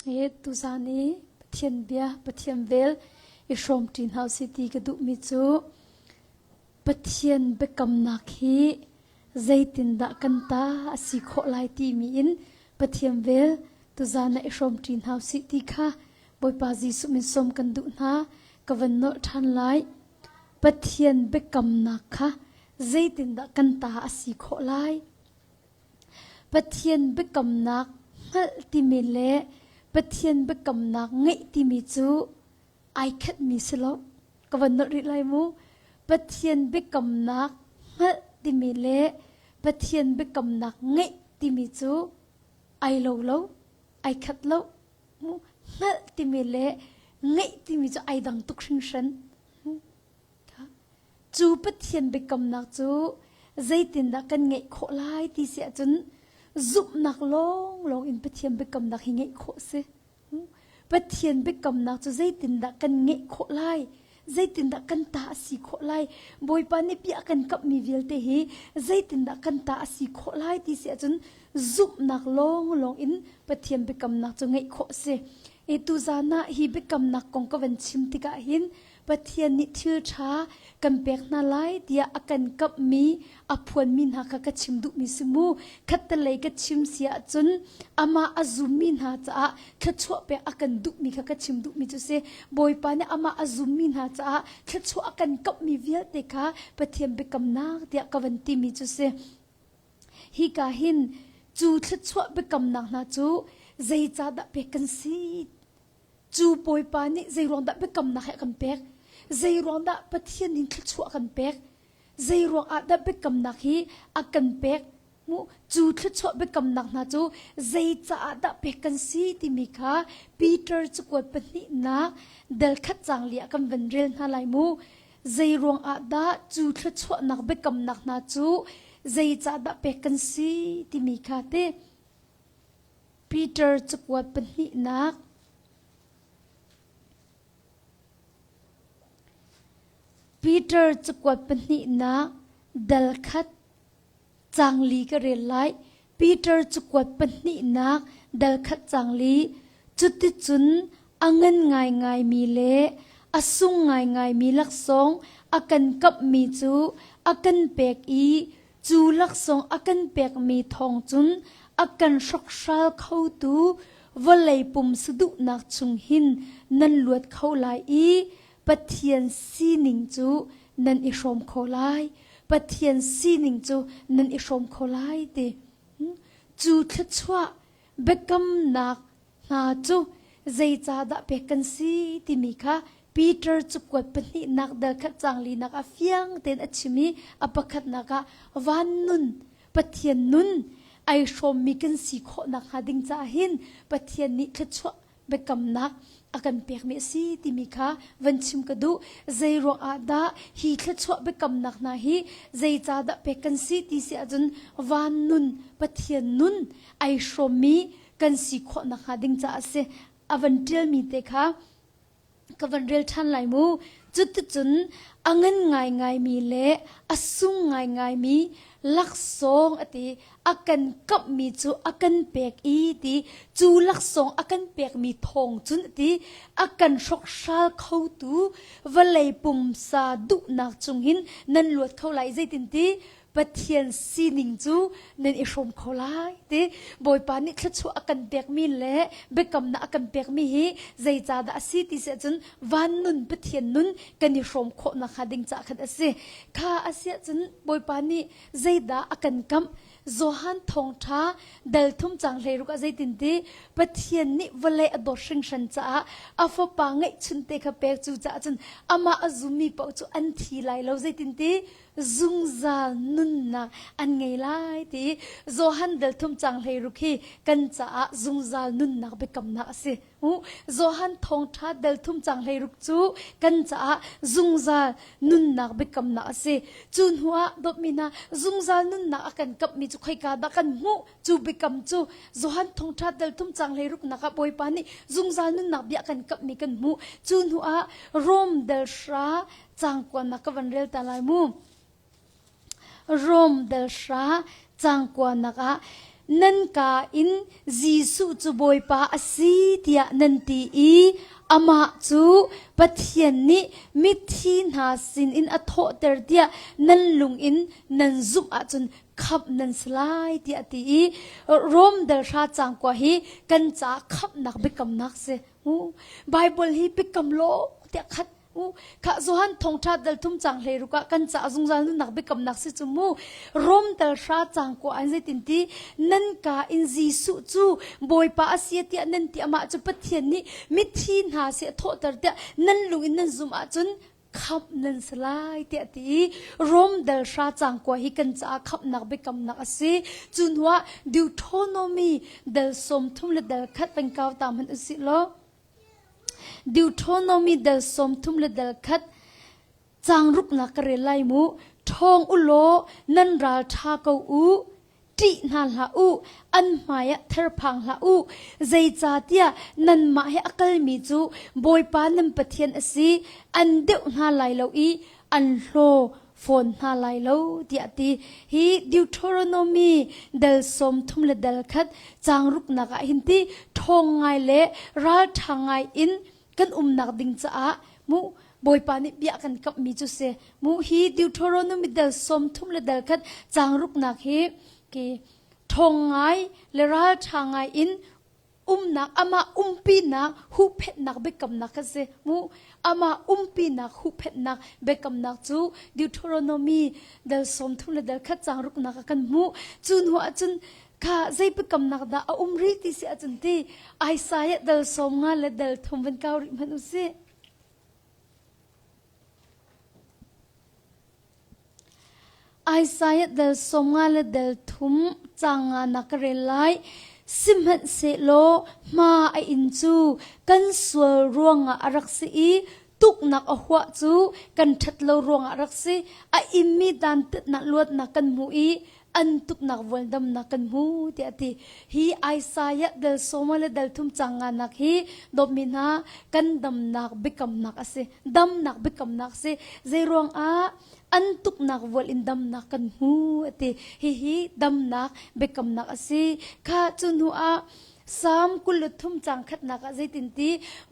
Hi tuzan i Pathian bia, Pathian vel i hrawmṭi hna usih ti ka duhmi cu Pathian biakamnak hi zeitindah kan ta a si khawh lai timi in Pathian vel tuzan ah i hrawmṭi hna usih ti kha Bawipa Jesuh min sawm kan duh hna. Ka van nolh ṭhan lai. Pathian biakamnak kha zeitindah kan ta a si khawh lai? Pathian biakamnak hngalh timi le Pathian biakamnak ngeih timi cu ai khatmi si lo. Ka van nolh rih lai mu. Pathian biakamnak hngalh timi le Pathian biakamnak ngeih timi cu ai lo lo, ai khat lo. Hngalh timi le ngeih timi cu ai dang tuk hringhran. Cu Pathian biakamnak cu zeitindah kan ngeih khawh lai ti si ahcun zumhnak lawnglawng in Pathian biakamnak hi ngeih khawh a si. Pathian biakamnak cu zeitindah kan ngeih khawh lai? Zeitindah kan ta a si khawh lai? Bawipa nih bia a kan kamhmi vialte hi zeitindah kan ta a si khawh lai ti si ahcun zumhnak lawnglawng in Pathian biakamnak cu ngeih khawh a si. I tuzan ah hi biakamnak kong ka van chim tikah hin Pathian nih thil ṭha kan pek hna lai tiah a kan kamhmi, a phuanmi hna kha ka chim duhmi si mu. Khattelei ka chim si ahcun amah a zummi hna caah thluachuah pek a kan duhmi kha ka chim duhmi cu si. Bawipa nih amah a zummi hna caah thluachuah a kan kamhmi vialte kha Pathian biakamnak tiah ka van timi cu si. Hika hin cu thluachuah biakamnak hna cu zeicahdah pek kan si Cu Bawipa nih zeiruang dah biakamnak he a kan pek? Zeiruang dah Pathian in thluachuah a kan pek? Zeiruang ah dah biakamnak hi a kan pek? Mu cu thluachuah biakamnak hna cu zeicaah dah pek kan si timi kha Peter cakuat pahnihnak dal khat caang li ah kan van rel hna lai mu. Zeiruang ah dah cu thluachuahnak biakamnak hna cu zeicah dah pek kan si timi kha ti. Peter cakuat pahnihnak Peter cakuat pahnihnak dal khat caang li ka rel lai. Peter cakuat pahnihnak dal khat caang li. Cuticun a ngan ngaingaimi le a sung ngaingaimi laksawng a kan kamhmi cu a kan pek i Cu laksawng a kan pekmi thawng cun a kan hrokhral khotu vawlei pum saduhnak chung hin nan luat kho lai i Pathian sining cu nan i hrawm kho lai. Pathian sining cu nan i hrawm kho lai ti. Cu thluachuah biakamnak hna cu zeicahdah pek kan si timi kha Peter cakuat pahnihnak dal khat caang linak ah fiang tein a chim i a pakhatnak ah van nun Pathian nun ai hrawmmi kan si khawh nakhnga ding caah hin Pathian nih thluachuah biakamnak a kan pekmi a si timi kha van chim ka duh. Zei ruang ah dah hi thluachuah biakamnak hna hi zeicahdah pek kan si ti si ahcun van nun Pathian nun ai hrawmmi kan si khawh nakhnga ding caah a si. A van ṭialmi te kha ka van rel ṭhan lai mu. Cuticun a ngan ngaingaimi le a sung ngaingaimi laksawng a ti a kan kamhmi cu a kan pek i ti cu laksawng a kan pekmi thawng cun a ti a kan hrokhral khotu vawlei pumsa duhnak chung hin nan luat kho lai zeitinti Pathian sining cu nan i hrawm kho lai ti Bawipa nih thluachuah a kan pekmi le biakamnak a kan pekmi hi zeicahdah a si ti si ahcun van nun Pathian nun kan i hrawm khawh nakhnga ding caah khan a si. Kha a si ahcun Bawipa nih zeidah a kan kamh? Johan thawngṭha dal thum cang hleiruk ah zeitin ti Pathian nih vawlei a dawt hringhran caah a fapa ngeihchunte kha pek cu caah cun amah a zummi paoh cu an thi lai lo zeitin ti zungzal nunnak an ngei lai ti Johan dal thum cang 16 hi kan caah zungzal nunnak biakamnak a si. Johan thawngṭha dal thum cang 16 cu kan caah zungzal nunnak biakamnak a si. Cu hnu ah dawtmi hna zungzal nunnak a kan kamhmi cu khoika dah kan hmuh? Cu biakam cu Johan thawngṭha dal thum cang 16 nak ah Bawipa nih zungzal nunnak bia kan kamhmi kan hmuh. Cu hnu ah Rom dal hra Caang kuanak ka van rel ta lai mu. Rom dal hra caang kuanak ah. Nan kaa in Jesuh cu Bawipa a si tiah nan ti i amah cu Pathian nih mithi hna sinin a thawhter tiah nan lung in nan zumh ahcun khamh nan si lai tiah a ti i Rom dal hra caang kua hi kan caah khamhnak biakamnak si. Bible hi biakam law tiah khat Kha Johan thawngṭha dal thum cang hlei ruk ah kan caah zungzal nunnak biakamnak si cu mu. Rom dal hra cang ko an zeitin ti nan ka in Jesuh cu Bawipa a si tiah nan ti amah cu Pathian nih mithi hna seh thawhter tiah nan lung in nan zum ahcun khamh nan si lai tiah ti i Rom dal hra cang kua hi kan caah khamhnak biakamnak a si. Cu hnuah Deuteronomy dal 30 le dal khat van kau ta hmanh usih law Deuteronomy dal 30 le dal khat caang ruknak ka rel lai mu. Ṭhawng u law nan ral ṭha ko u. Ṭih hna hlah u, an hmaiah therphang hlah u. Zeicahtiah nanmah he a kalmi cu Bawipa nan Pathian a si, an deuh hna lai lo i an hlaw fawn hna lai lo tiah a ti. Hi Deuteronomy dal 30 le dal khat caang ruknak ah hin ti ṭhawng ngai le ralṭha ngai in kan umnak ding caah mu Bawipa nih bia kan kamhmi cu si. Mu hi Deuteronomy dal 30 le dal khat caang ruknak hi ki ṭhawng ngai le ralṭha ngai in umnak amah umpinak huhphenhnak biakamnak kha si mu amah umpinak huhphenhnak biakamnak cu Deuteronomy dal 30 le dal khat caang ruknak ah kan hmuh cu hnu ahcun kha zei biakamnak dah a um rih ti si ahcun ti Isaiah dal 50 le dal thum van kau rih hmanh u sih. Isaiah dal 50 le dal thum caang nga ka rel lai. Sihmanhsehlaw hma a inn cu kan sual ruangah a rak si i tuknak a huah cu kan ṭhat lo ruangah a rak si. A immi dantatnak luatnak kan hmu i an tuknak vualdamnak kan hmu tiah a ti. Hi Isaiah dal sawma le dal thum cang nganak hi dawtmi hna kan damnak biakamnak a si. Damnak biakamnak a si. Zei ruangah an tuknak vual in damnak kan hmu a ti. Hihi damnak biakamnak a si. Kha cu hnu ah Psalm 23 caang khatnak ah zeitinti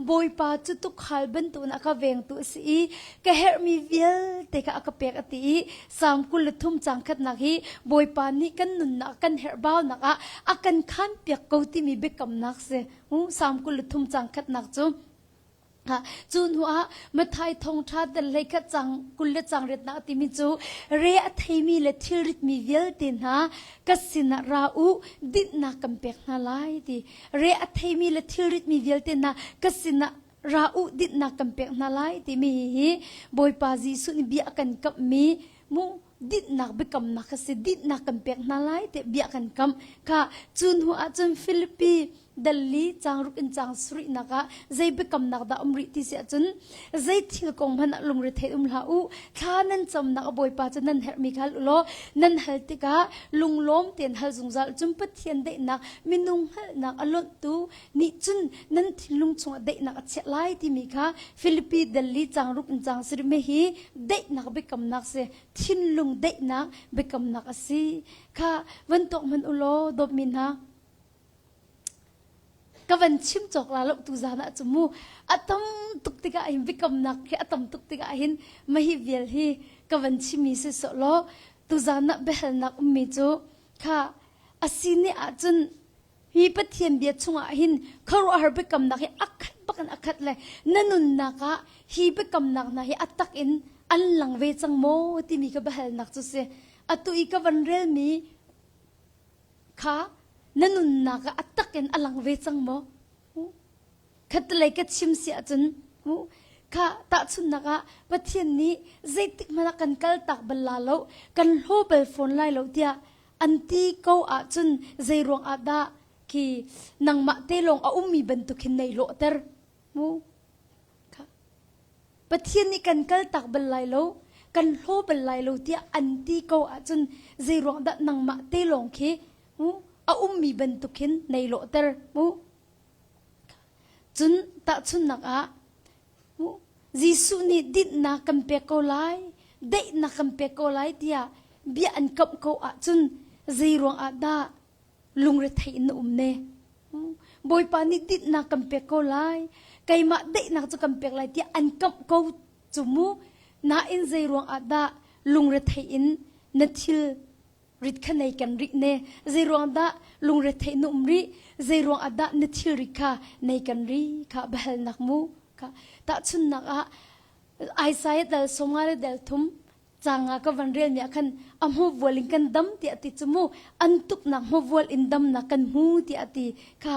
Bawipa cu tukhal bantukin a ka vengtu a si i ka herhmi vialte kha a ka pek a ti i Psalm 23 caang khatnak hi Bawipa nih kan nunnak kan herhbaunak ah a kan khanpiak ko timi biakamnak si. Psalm 23 caang khatnak cu Cu hnuah Matthai thawngṭha dal hlei khat cang 20 le cang riatnak timi cu re a theimi le thilritmi vialte hna ka sinah ra u dinhnak kan pek hna lai ti re a theimi le thilritmi vialte hna ka sinah ra u dinhnak kan pek hna lai timi hi Bawipa Jesuh nih bia a kan kamhmi mu dinhnak biakamnak kha si dinhnak kan pek hna lai tiah bia kan kam kha cu hnu ah cun Filipi dalli caangruk in caang sarihnak ah zei biakamnak dah um rih ti si ahcun zei thil kong hmanh ah lungrethei um hlah u thla nan camnak a bawipa cu nan herhmi kha hal u law nan hal tikah lunglawm tein hal zungzal cun Pathian daihnak minung hngalhnak a lonhtu nih cun nan thinlung chungah daihnak a chiah lai timi kha Filipi dalli caangruk in caang sarih hi daihnak biakamnak si thinlung daihnak biakamnak a si kha van tuak hmanh u law dawtmi hna ka van chim cawk la lo tu zan ah cu mu a tam tuk tikah hin biakamnak hi a tam tuk tikah hin mahi vial hi ka van chimmi si sawh law tu zan ah biahalnak ummi cu kha a si ni ahcun hi Pathian bia chungah hin khuaruahhar biakamnak hi a khat bak in a khat le na nunnak ah hi biakamnak hna hi a tak in an lang ve cang maw timi ka biahalnak cu si atu i ka van relmi kha na nunnak ah a tak in a lang ve cang maw khatlei ka chim si ahcun kha tahchunhnak ah Pathian nih zeitik hmanh ah kan kal tak bal la lo kan hlaw bal fawn lai lo tiah an ti ko ahcun zei ruang ah dah khi nangmah te lawng a ummi bantuk hin nei lawhter mu Pathian nih kan kal tak bal lai lo kan hlaw bal lai lo tiah an ti ko ahcun zei ruang dah nangmah te lawng khi mu a ummi bantuk hin nei lawhter mu Cun tahchunhnak ah Jesuh nih dinhnak kan pek ko lai, daihnak kan pek ko lai tiah bia an kamh ko ahcun zei ruangah dah? lungrethei in na um ne? Bawipa nih dinhnak kan pek ko lai. Keimah daihnak cu kan pek lai tiah an kamh ko cu mu. Nain zei ruang ah dah lungrethei in na thil rit kha nei kan rih ne? Zei ruang dah lungrethei na um rih? Zei ruang ah dah na thil rit kha nei kan ri kha biahalnak mu. Kha tahchunhnak ah Isaiah dal 50 le dal thum canga ka van rel mi ah khan a hmavual in kan dam tiah ti cu mu an tuknak hmavual in damnak kan hmu tiah ti kha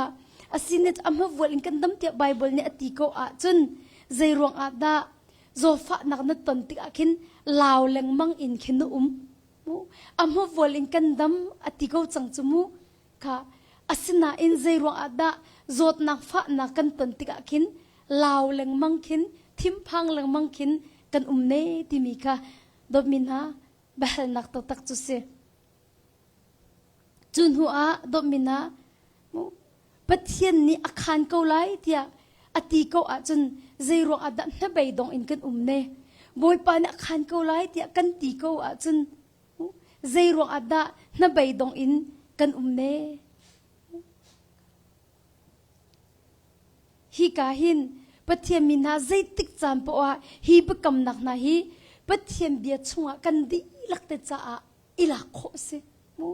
asine a hmavual in kan dam tiah Bible nih a ti ko ahcun zei ruang ah dah zawfahnak na ton tikah khin lau lengmang in khin na um mu a hmavual in kan dam a ti ko cang cu mu kha asinain zei ruang ah dah zawtnak fahnak kan ton tikah khin lau lengmang khin thinphang lengmang khin kan um ne timi kha dawtmi hna biahalnak taktak cu si. Cu hnu ah dawtmi hna Pathian nih a khaan ko lai tiah a ti ko ahcun zei ruang ah dah hnabei dong in kan um ne? Bawipa nih a khaan ko lai tiah kan ti ko ahcun zei ruang ah dah hnabei dong in kan um ne? Hika hin Pathian mi hna zeitik caan paoh ah hi biakamnak hna hi Pathian bia chungah kan dihlak te caah i lak khawh a si. Mu.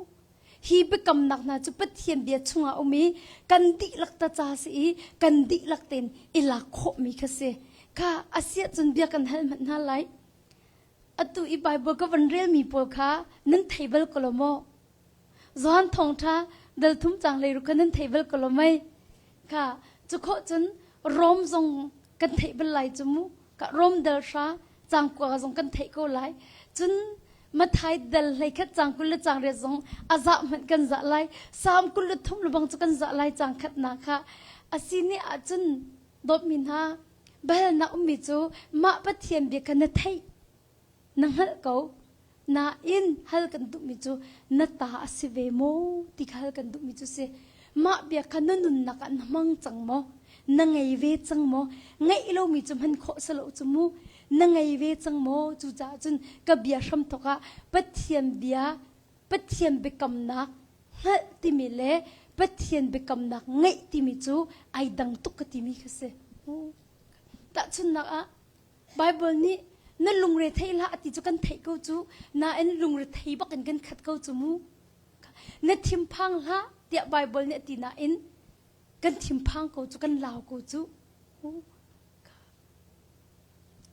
Hi biakamnak hna cu Pathian bia chungah um i kan dihlak ta ca si i kan dihlak tein i lak khawhmi kha si. Kha asiah cun bia kan hal hmanh hna lai. Atu i Bible ka van relmi pawl kha nan thei bal ko lo maw? Johan thawngṭha dal thum cang hlei ruk kha nan thei bal ko lo mei? Kha cu khawh cun Rom zong kan theih bal lai cu mu. Ka Rom dal hra cang kua zong kan theih ko lai. Cun Mathai dal hlei khat cang 20 le cang riat zong a zah hmanh kan zah lai. Salm 23 le bang cu kan zah lai cang khat na kha. Asi ni ahcun dawtmi hna biahalnak ummi cu mah Pathian bia kha na theih na hngalh ko nain hal kan duhmi cu na ta a si ve maw ti kha hal kan duhmi cu si mah bia kha na nunnak ah na hmang cang maw na ngei ve cang maw ngeih lomi cu hman khawh si lo cu mu na ngei ve cang maw cucaah cun ka bia hramthawk ah Pathian bia Pathian biakamnak hngalh timi le Pathian biakamnak ngeih timi cu ai dang tuk ka timi kha si tahchunhnak ah Baibal nih na lungre thei hlah ti cu kan theih ko cu nain lungre thei bak in kan khat ko cu mu na thinphang hlah tiah Baibal nih a ti nain kan thinphang ko cu kan lau ko cu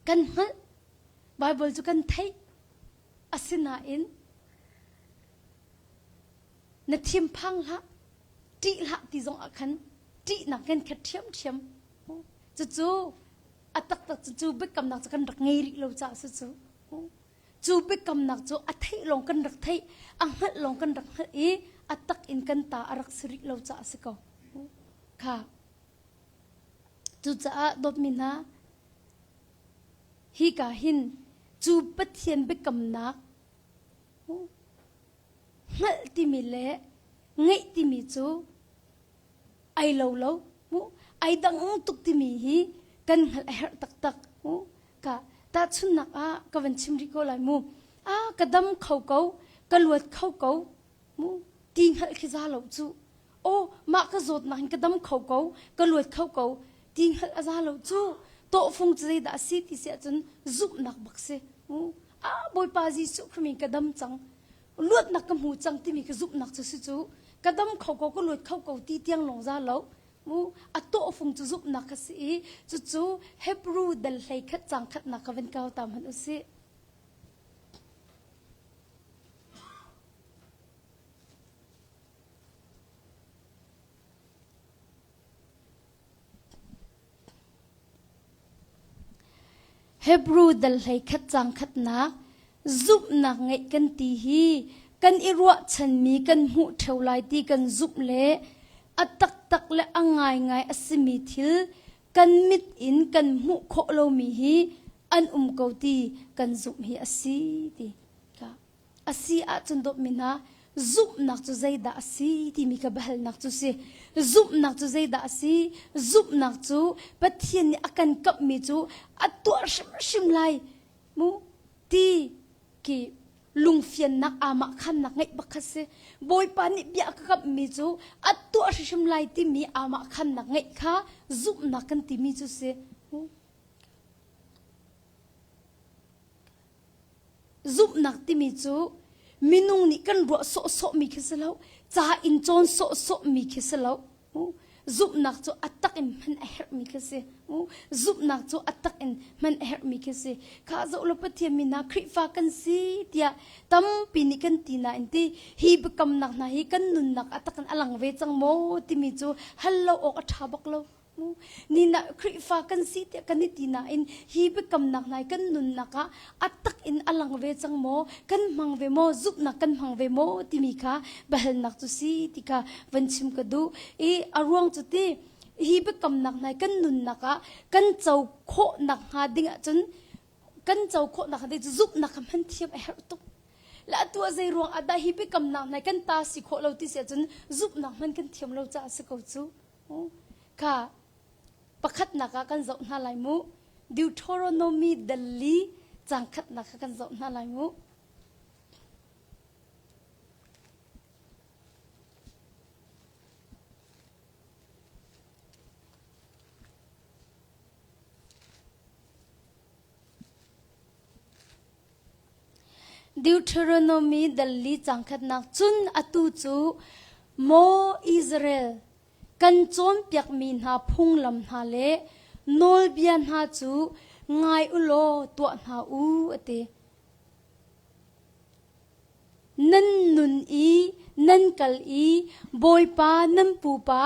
kan hngalh Baibal cu kan theih asinain na thinphang hlah ṭih hlah ti zong ah khan ṭihnak kan khat ṭhiamṭhiam cucu a taktak cu cu biakamnak cu kan rak ngei rih lo caah si cu cu biakamnak cu a theih lawng kan rak theih a hngalh lawng kan rak hngalh i a tak in kan ta a rak si rih lo caah si ko kha cucaah dawtmi hna hi ka hin cu Pathian biakamnak hngalh timi le ngeih timi cu ai lo lo mu ai dang tuk timi hi kan hngalh a herh taktak mu ka tahchunnak ah ka van chim rih ko lai mu a ka dam kho ko ka luat kho ko mu ti hngalh khi za lo cu o mah ka zawtnak in ka dam kho ko ka luat kho ko ti hngalh a za lo cu tawhfung cu zeidah a si ti si ahcun zumhnak bak si mu a bawipa Jesuh Khrih ka dam cang luatnak ka hmu cang timi ka zumhnak cu si cu ka dam kho ko ka luat kho ko ti tiang lawng za lo mu a tawhfung cu zumhnak ka si i cucu Hebrew dal hlei khat cang khatnak ka van kau ta hmanh u sih Hebrew dal hlei khat cang khatnak zumhnak ngeih kan ti hi kan i ruahchanmi kan hmuh ṭheo lai ti kan zumh le a taktak le a ngaingai a simi thil kan mit in kan hmuh khawh lomi hi an um ko ti kan zumh hi a si ti a si ahcun dawtmi hna zumhnak cu zeidah a si timi ka biahalnak cu si zumhnak cu zeidah a si zumhnak cu Pathian nih a kan kamhmi cu a tuah hrimhrim lai mu ti ki. Lungfiannak amah khannak ngeih bak kha si. Bawipa nih bia a ka kamhmi cu a tuah hrimhrim lai timi amah khannak ngeih kha zumhnak kan timi cu si. Zumhnak timi cu minung nih kan ruah sawhsawhmi khi si lo, ca in cawn sawhsawhmi khi si lo. Zumhnak cu a tak in hman a herhmi khi si. Zumhnak cu a tak in hman a herhmi khi si. Kha zoh law Pathian min ah Khrihfa kan si tiah tampi nih kan ti nain ti hi biakamnak hna hi kan nunnak a tak in a lang ve cang maw timi cu hal lo awk a ṭha bak lo. Ni na Khrihfa kan si tiah kan i ti nain hi biakamnak hna kan nunnak ah a tak in a lang ve cang maw kan hmang ve maw zumhnak kan hmang ve maw timi kha biahalnak cu si ti kha van chim ka duh i a ruang cu ti hi biakamnak hna kan nunnak ah kan co khawh nak hnga ding ahcun kan co khawh nak ding cu zumhnak kha hman thiam a herh tuk la atu ah zei ruang ah dah hi biakamnak hna kan ta si khawh lo ti si ahcun zumhnak hman kan thiam lo caah si ko cu Kha pakhatnak ah kan zoh hna lai mu. Deuteronomy dal li cang khatnak kha kan zoh hna lai mu. Deuteronomy dal li cang khatnak cun atu cu Maw Israel kan cawnpiakmi hna phunglam hna le nawlbia hna cu ngai u law tuah hna u a ti. Nan nun i nan kal i Bawipa nan pupa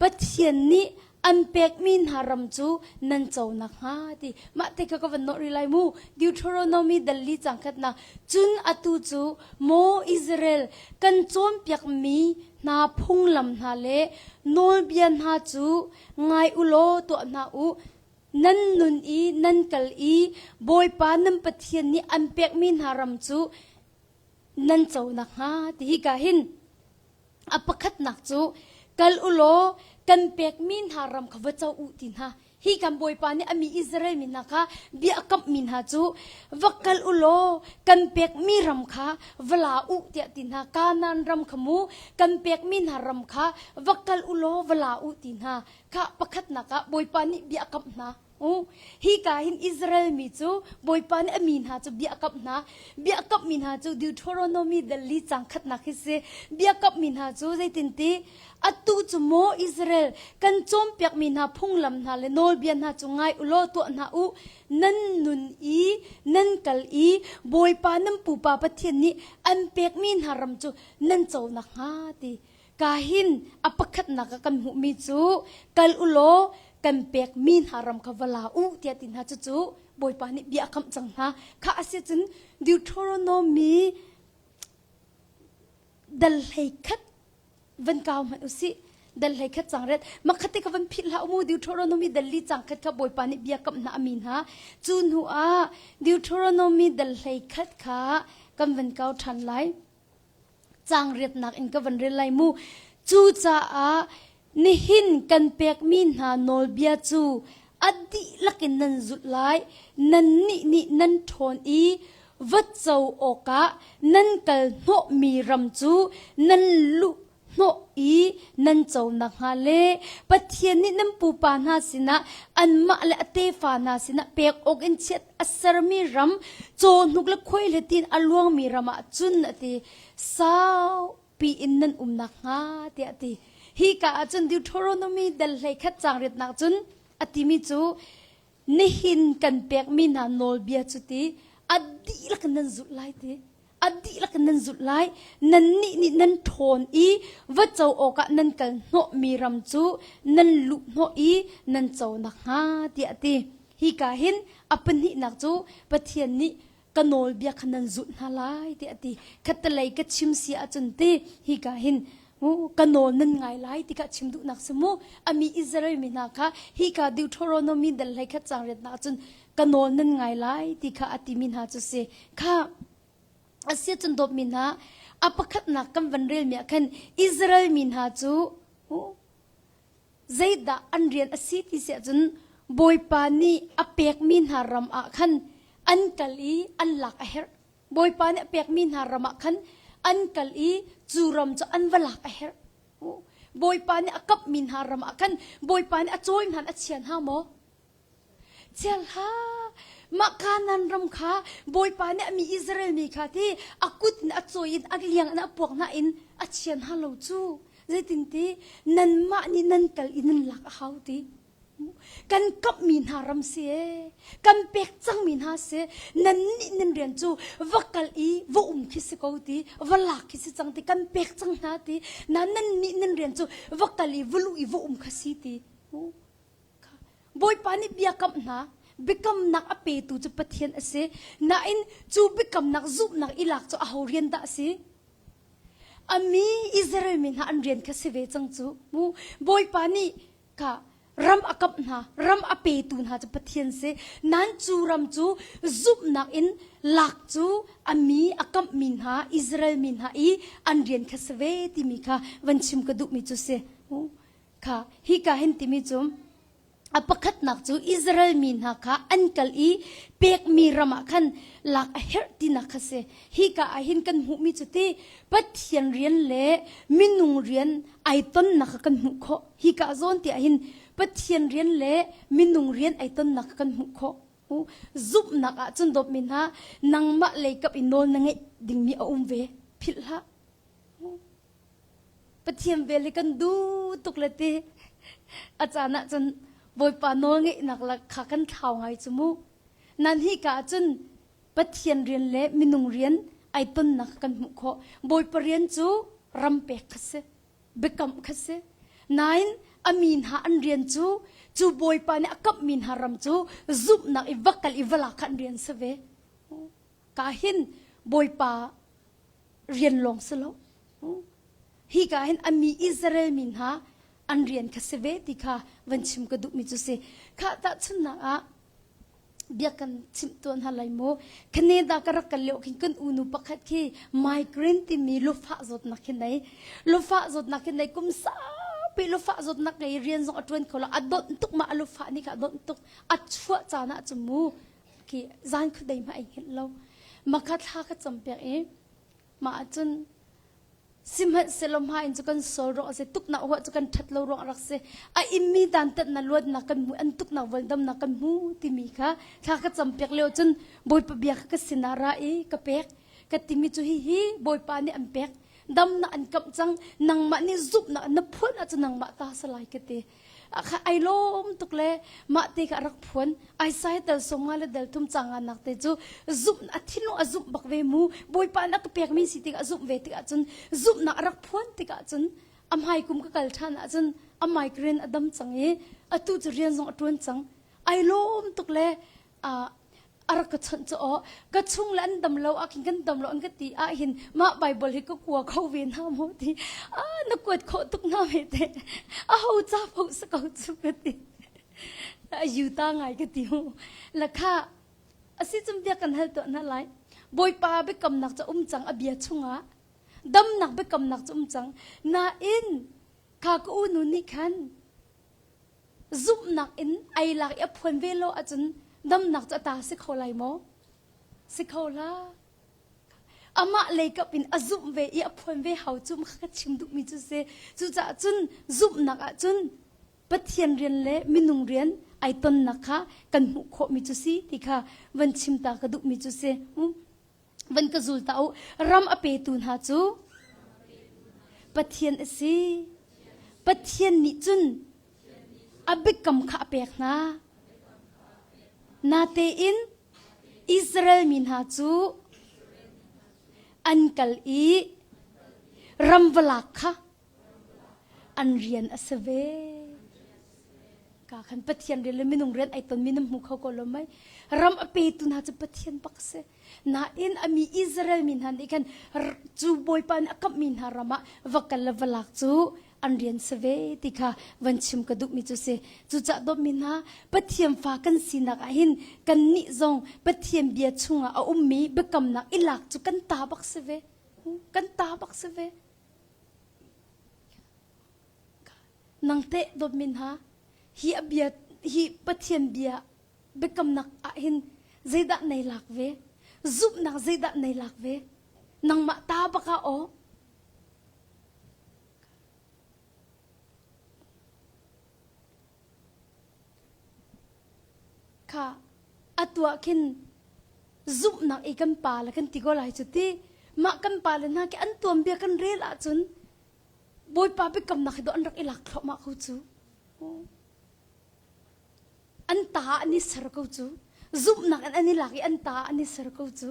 Pathian nih an pekmi hna ram cu nan co nakhnga ti. Mah te kha ka van nawh rih lai mu. Deuteronomy dal li cang khatnak. Cun atu cu maw Israel kan cawnpiakmi hna phunglam hna le nawlbia hna cu ngai u law tuah hna u. Nan nun i nan kal i Bawipa nan Pathian nih an pekmi hna ram cu nan co nakhnga ti hi ka hin a pakhatnak cu kal u law kan pekmi hna ram kha va co u ti hna. Hi kan Bawipa nih a mi Israel mi hna kha bia a kamhmi hna cu va kal u law kan pekmi ram kha va la u tiah ti hna. Kanaan ram kha mu kan pekmi hna ram kha va kal u law va la u ti hna. Kha pakhatnak ah Bawipa nih bia a kamh hna. U hi ka hin Israel mi cu Bawipa nih a mi hna cu bia a kamh hna. Bia a kamhmi hna cu Deuteronomy dal li cang khatnak hi si. Bia kamhmi hna cu zeitinti atu cu maw Israel kan cawnpiakmi hna phunglam hna le nawlbia hna cu ngai u law tuah hna u. Nan nun i nan kal i Bawipa nan pupa Pathian nih an pekmi hna ram cu nan co nakhnga ti. Ka hin a pakhatnak ah kan hmuhmi cu kal u law kan pekmi hna ram kha va la u tiah ti hna cucu Bawipa nih bia a kamh cang hna. Kha a si cun Deuteronomy dal 11 van kau hmanh u sih. Dal 11 cang ret. Makhat te ka van philh hlah mu Deuteronomy dal li cang khat kha Bawipa nih bia kamh hna ami hna. Cu hnu ah Deuteronomy dal 11 kha kan van kau ṭhan lai. Caang riatnak in ka van rel lai mu. Cucaah nihin kan pekmi hna nawlbia cu a dihlak in nan zulh lai. Nannih nih nan ṭhawn i va co awkah nan kal hnawhmi ram cu nan luh hnawh i nan co nakhnga le Pathian nih nan pupa hna sinah anmah le a tefa hna sinah pek awk in chiat a sermi ram cawhnuk le khuaihlet in a luangmi ram ah cun a ti saupi in nan um nakhnga tiah a ti. Hi ka ah cun Deuteronomy dal 11 caang riatnak cun a timi cu nihin kan pekmi hna nawlbia cu ti a dihlak in nan zulh lai ti a dihlak in nan zulh lai nannih nih nan ṭhawn i va co awkah nan kal hnawhmi ram cu nan luh hnawh i nan co nakhnga tiah a ti hika hin a pahnihnak cu Pathian nih ka nawlbia kha nan zulh hna lai tiah a ti khattelei ka chim si ahcun ti hika hin ka nawl nan ngai lai ti kha chim duhnak si mu ami Israel mi hna kha hika Deuteronomy dal hlei khat cang riatnak cun ka nawl nan ngai lai ti kha a timi hna cu si kha asia cun dawtmi hna a pakhatnak kan van rel mi ah khan Israel mi hna cu zeidah an rian a si ti si ahcun Bawipa nih a pekmi hna ram ah khan an kal i an lak a herh. Bawipa nih a pekmi hna ram ah khan an kal i cu ram cu an va lak a herh. Bawipa nih a kamhmi hna ram ah khan Bawipa nih a cawi hna a chia hna maw? Chia hlah. Mah Kanaan ram kha Bawipa nih a mi Israel mi kha ti a kut in a cawi in a liang in a puak hna in a chia hna lo cu. Zeitinti nanmah nih nan kal i nan lak a hau ti. Kan kamhmi hna ram si ee, kan pek cangmi hna si, nannih nan rian cu va kal i va um khi si ko ti, va lak khi si cang ti, kan pek cang hna ti, na nannih nan rian cu va kal i va luh i va um kha si ti. Bawipa nih bia kamh hna, biakamnak a petu cu Pathian a si, nain cu biakamnak zumhnak i lak cu aho rian dah a si? A mi Israel mi hna an rian kha si ve cang cu. Mu Bawipa nih kha ram a kamh hna ram a petu hna cu Pathian si nan cu ram cu zumhnak in lak cu a mi a kamhmi hna Israel mi hna i an rian kha si ve timi kha van chim ka duhmi cu si kha hika hin timi cu A pakhatnak cu Israel mi hna kha an kal i pekmi ram ah khan lak a herh tinak kha si. Hika ah hin kan hmuhmi cu ti Pathian rian le minung rian ai tonnak kha kan hmuh khawh. Hika zawn ti ah hin Pathian rian le minung rian ai tonnak kha kan hmuh khawh. Zumhnak ah cun dawtmi hna nangmah leikap i nawl na ngeih dingmi a um ve. Philh hlah. Pathian vel hi kan duh tuk le ti a caan ah cun Bawipa nawlngeihnak le kha kan thlau ngai cu mu. Nan hi ka ah cun Pathian rian le minung rian ai tonnak kan hmuh khawh. Bawipa rian cu ram pek kha si, biakamh kha si. Nain a mi hna an rian cu cu Bawipa nih a kamhmi hna ram cu zumhnak i va kal i va lak kha an rian si ve. Ka hin Bawipa rian lawng si lo. Hi ka hin a mi Israel mi hna an rian kha si ve ti kha van chim ka duhmi cu si. Kha tahchunhnak ah bia kan chimh tuan hna lai mu. Canada ka rak kal lio khin kan unu pakhat khi migraine timi lufah zawtnak khi nei. Lufah zawtnak khi nei kum saupi lufah zawtnak ngei rian zong a tuan kho lo. A donh tuk ma a lufah ni kha a donh tuk. A chuah caan ah cu mu khi zan khuadei hmah ai hngilh lo. Makha thla ka cam piak i mah ahcun sihmanhsehlaw hma in cu kan sol ruang a si tuknak huah cu kan ṭhat lo ruang a rak si a immi dantatnak luatnak kan hmu an tuknak voldamnak kan hmu timi kha thla ka cam piak lio cun Bawipa bia kha ka sinah ra i ka pek ka timi cu hihi Bawipa nih an pek damnak an kamh cang nangmah nih zumhnak na phuan ahcun nangmah ta salai ka ti kha ai lawm tuk le mah te kha a rak phuan Isaiah tal song nga le dal thum canga nak te cu zumh a thinlung a zumh bak ve mu Bawipa na ka pek mi si tikah zumh ve tikah cun zumhnak a rak phuan tikah cun a hmai kum ka kal ṭhan ahcun a migraine a dam cang i atu cu rian zong a ṭuan cang ai lawm tuk le a rak ka chawnh cu aw ka chung le an dam lo ah khin kan dam lo an ka ti ah hin mah Bible hi ka kua kho ve hna maw ti ah na kuat khawh tuk hna me te a ho ca pho sa ko cu ka ti a yu ta ngai ka ti hu lakha asi cum bia kan hal tuah hna lai Bawipa biakamnak ca um cang a bia chungah damnak biakamnak ca um cang nain kha ka unu nih khan Zumhnak in ei lak i a phuan ve lo ahcun damnak cu a ta si kho lai maw? Si kho hlah. Amah leikap in a zumh ve i a phuan ve hau cu kha ka chim duhmi cu si. Cucaah cun zumhnak ahcun Pathian rian le minung rian ai tonnak kha kan hmuh khawhmi cu si ti kha van chim ta ka duhmi cu si. Van ka zul ta u. Ram a petu hna cu Pathian a si. Pathian nih cun a biakam kha a pek hna. Natein Israel mi hna cu an kal i ram va lak kha an rian a si ve. Ka khan Pathian rian le minung rian ai tonmi na hmu kho ko lo mei. Ram a petu hna cu Pathian bak a si. Nain a mi Israel mi hna nih khan cu Bawipa nih a kamhmi hna ram ah va kal le va lak cu an rian si ve ti kha van chim ka duhmi cu si. Cucaah dawtmi hna Pathian fa kan sinak ah hin kannih zong Pathian bia chungah a ummi biakamnak i lak cu kan ta bak si ve. Kan ta bak si ve. Nang teh dawtmi hna hi a bia hi Pathian bia biakamnak ah hin zeidah nei lak ve? Zumhnak zeidah nei lak ve? Nangmah ta bak ah aw. Kha atu ah khin zumhnak i kan pa le kan ti ko lai cu ti. Mah kan pa le hna khi an tuanbia kan rel ahcun Bawipa biakamnak hi dawh an rak i lak thluahmah ko cu. An ta an i ser ko cu. Zumhnak in an i lak i an ta an i ser ko cu.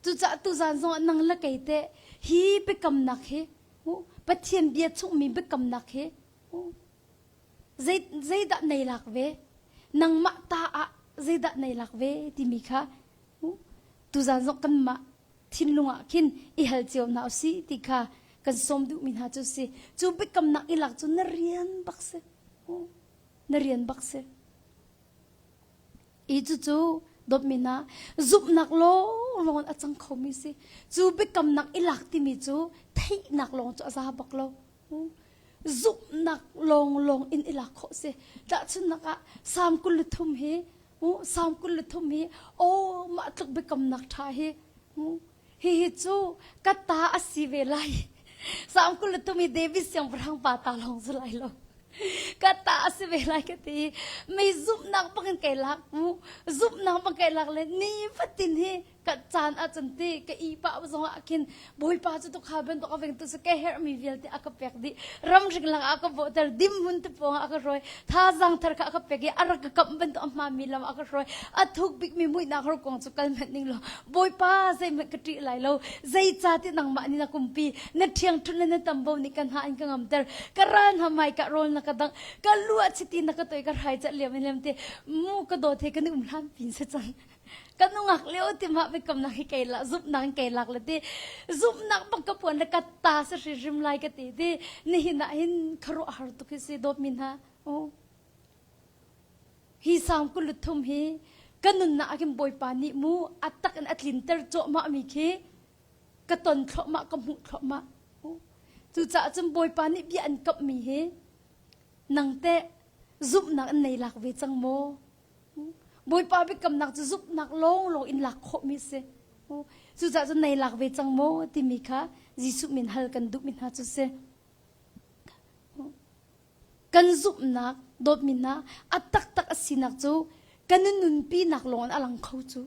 Cucaah tuzaan zong ah nang le kei teh hi biakamnak hi Pathian bia chungmi biakamnak hi zei zeidah nei lak ve nangmah ta ah zeidah nei lak ve timi kha tuzaan zong kanmah thinlung ah khin i hal cio hna usih ti kha kan sawm duhmi hna cu si. Cu biakamnak i lak cu na rian bak si. Na rian bak si. I cucu dawtmi hna zumhnak lawnglawng in a cang khomi si. Cu biakamnak i lak timi cu theihnak lawng cu a za bak lo. Zumhnak lawnglawng in i lak khawh si. Tahchunhnak ah Salm 23 hi Salm 23 hi aw mah tluk biakamnak ṭha hi hihi cu ka ta a si ve lai. Salm 23 hi David siangpahrang pa ta lawng si lai lo. Ka ta a si ve lai ka ti. Mi zumhnak bangin kai lak mu. Zumhnak bang kai lak le ni fatin hi ka caan ahcun ti ka ih pah zong ah khin Bawipa cu tukha bantuk a vengtu si ka herhmi vialte a ka pek dih ramring lang ah ka bawhter dimhmun te pawng ah a ka hruai thazaang thar kha a ka pek i a rak ka kamh bantuk a hmaanmi lam ah a ka hruai a thuk bikmi muihnak horkuang cu kal hmanh ning law Bawipa zeihmanh ka ṭih lai lo zeicahtiah nangmah nih na kumpi na ṭhiangṭhunh le na tambo nih ka hna in ka ngamter ka ral hna hmai ka rawl na ka dangh ka lu ah chiti na ka toi ka hrai cat liam in liam te mu ka dawt he kan i um hlan pin si cang Kan nungak lio ti mah biakamnak hi kei la zumhnak in kei lak le ti zumhnak bak ka puan le ka ta si hrimhrim lai ka ti ti nihin ah hin khuaruah har tuk hi si dawtmi hna oh hi sang 23 hi ka nunnak ah khin Bawipa nih mu a tak in a tlinter cuahmah mi khi ka ton thluahmah ka hmuh thluahmah cucaah cun Bawipa nih bia an kamh mi hi nang teh zumhnak in nei lak ve cang maw Bawipa biakamnak cu zumhnak lawnglawng in lak khawhmi a si. Cucaah cun nei lak ve cang maw timi kha Jesuh min hal kan duhmi hna cu si. Kan zumhnak dawtmi hna a taktak a sinak cu kan i nunpinak lawng in a lang kho cu.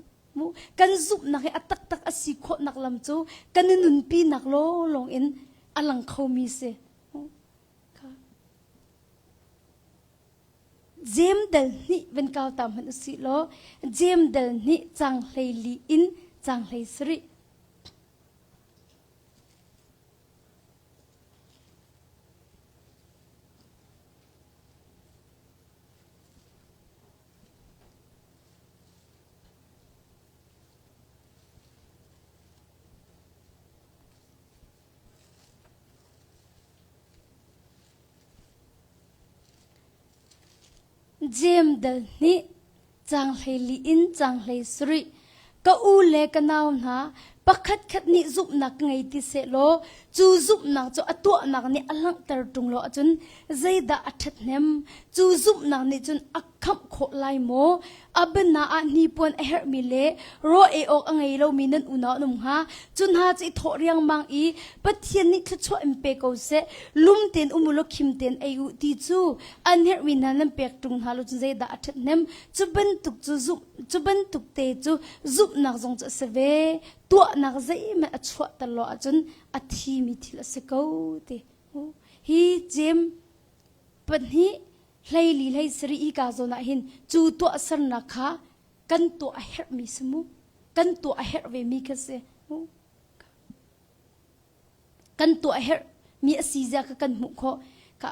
Kan zumhnak hi a taktak a si khawhnak lam cu kan i nunpinak lawnglawng in a lang khomi si. Jeim dal hnih van kau ta hmanh usih law Jeim dal hnih cang 14 in cang 17. Jeim dal hnih caang 14 in caang 17 Ka u le ka nau hna pakhatkhat nih zumhnak ka ngei ti sehlaw cu zumhnak cu a tuahnak nih a langhter ṭung lo ahcun zeidah a ṭhathnem? Cu zumhnak nih cun a khamh khawh lai maw? A biana ah hnipuan a herhmi le raw ei awk a ngei lomi nan unau an um hnga. Cu hna cu i thawh riangmang i Pathian nih thluachuah in pe ko seh, lum tein um u law khim tein ei u ti cu an herhmi hna nan pek ṭung hna lo cun zeidah a ṭhathnem? Cu bantuk cu zumh cu bantuk te cu zumhnak zong cu a si ve. Tuahnak zeihmanh a chuahter lo ahcun a thimi thil a si ko ti. Hi Jeim pahnih 14 17 hi ka zawn ah hin cu tuahsernak kha kan tuah a herhmi si mu kan tuah a herh ve mi kha si kan tuah a herh mi a si zia kha kan hmuh khawh ka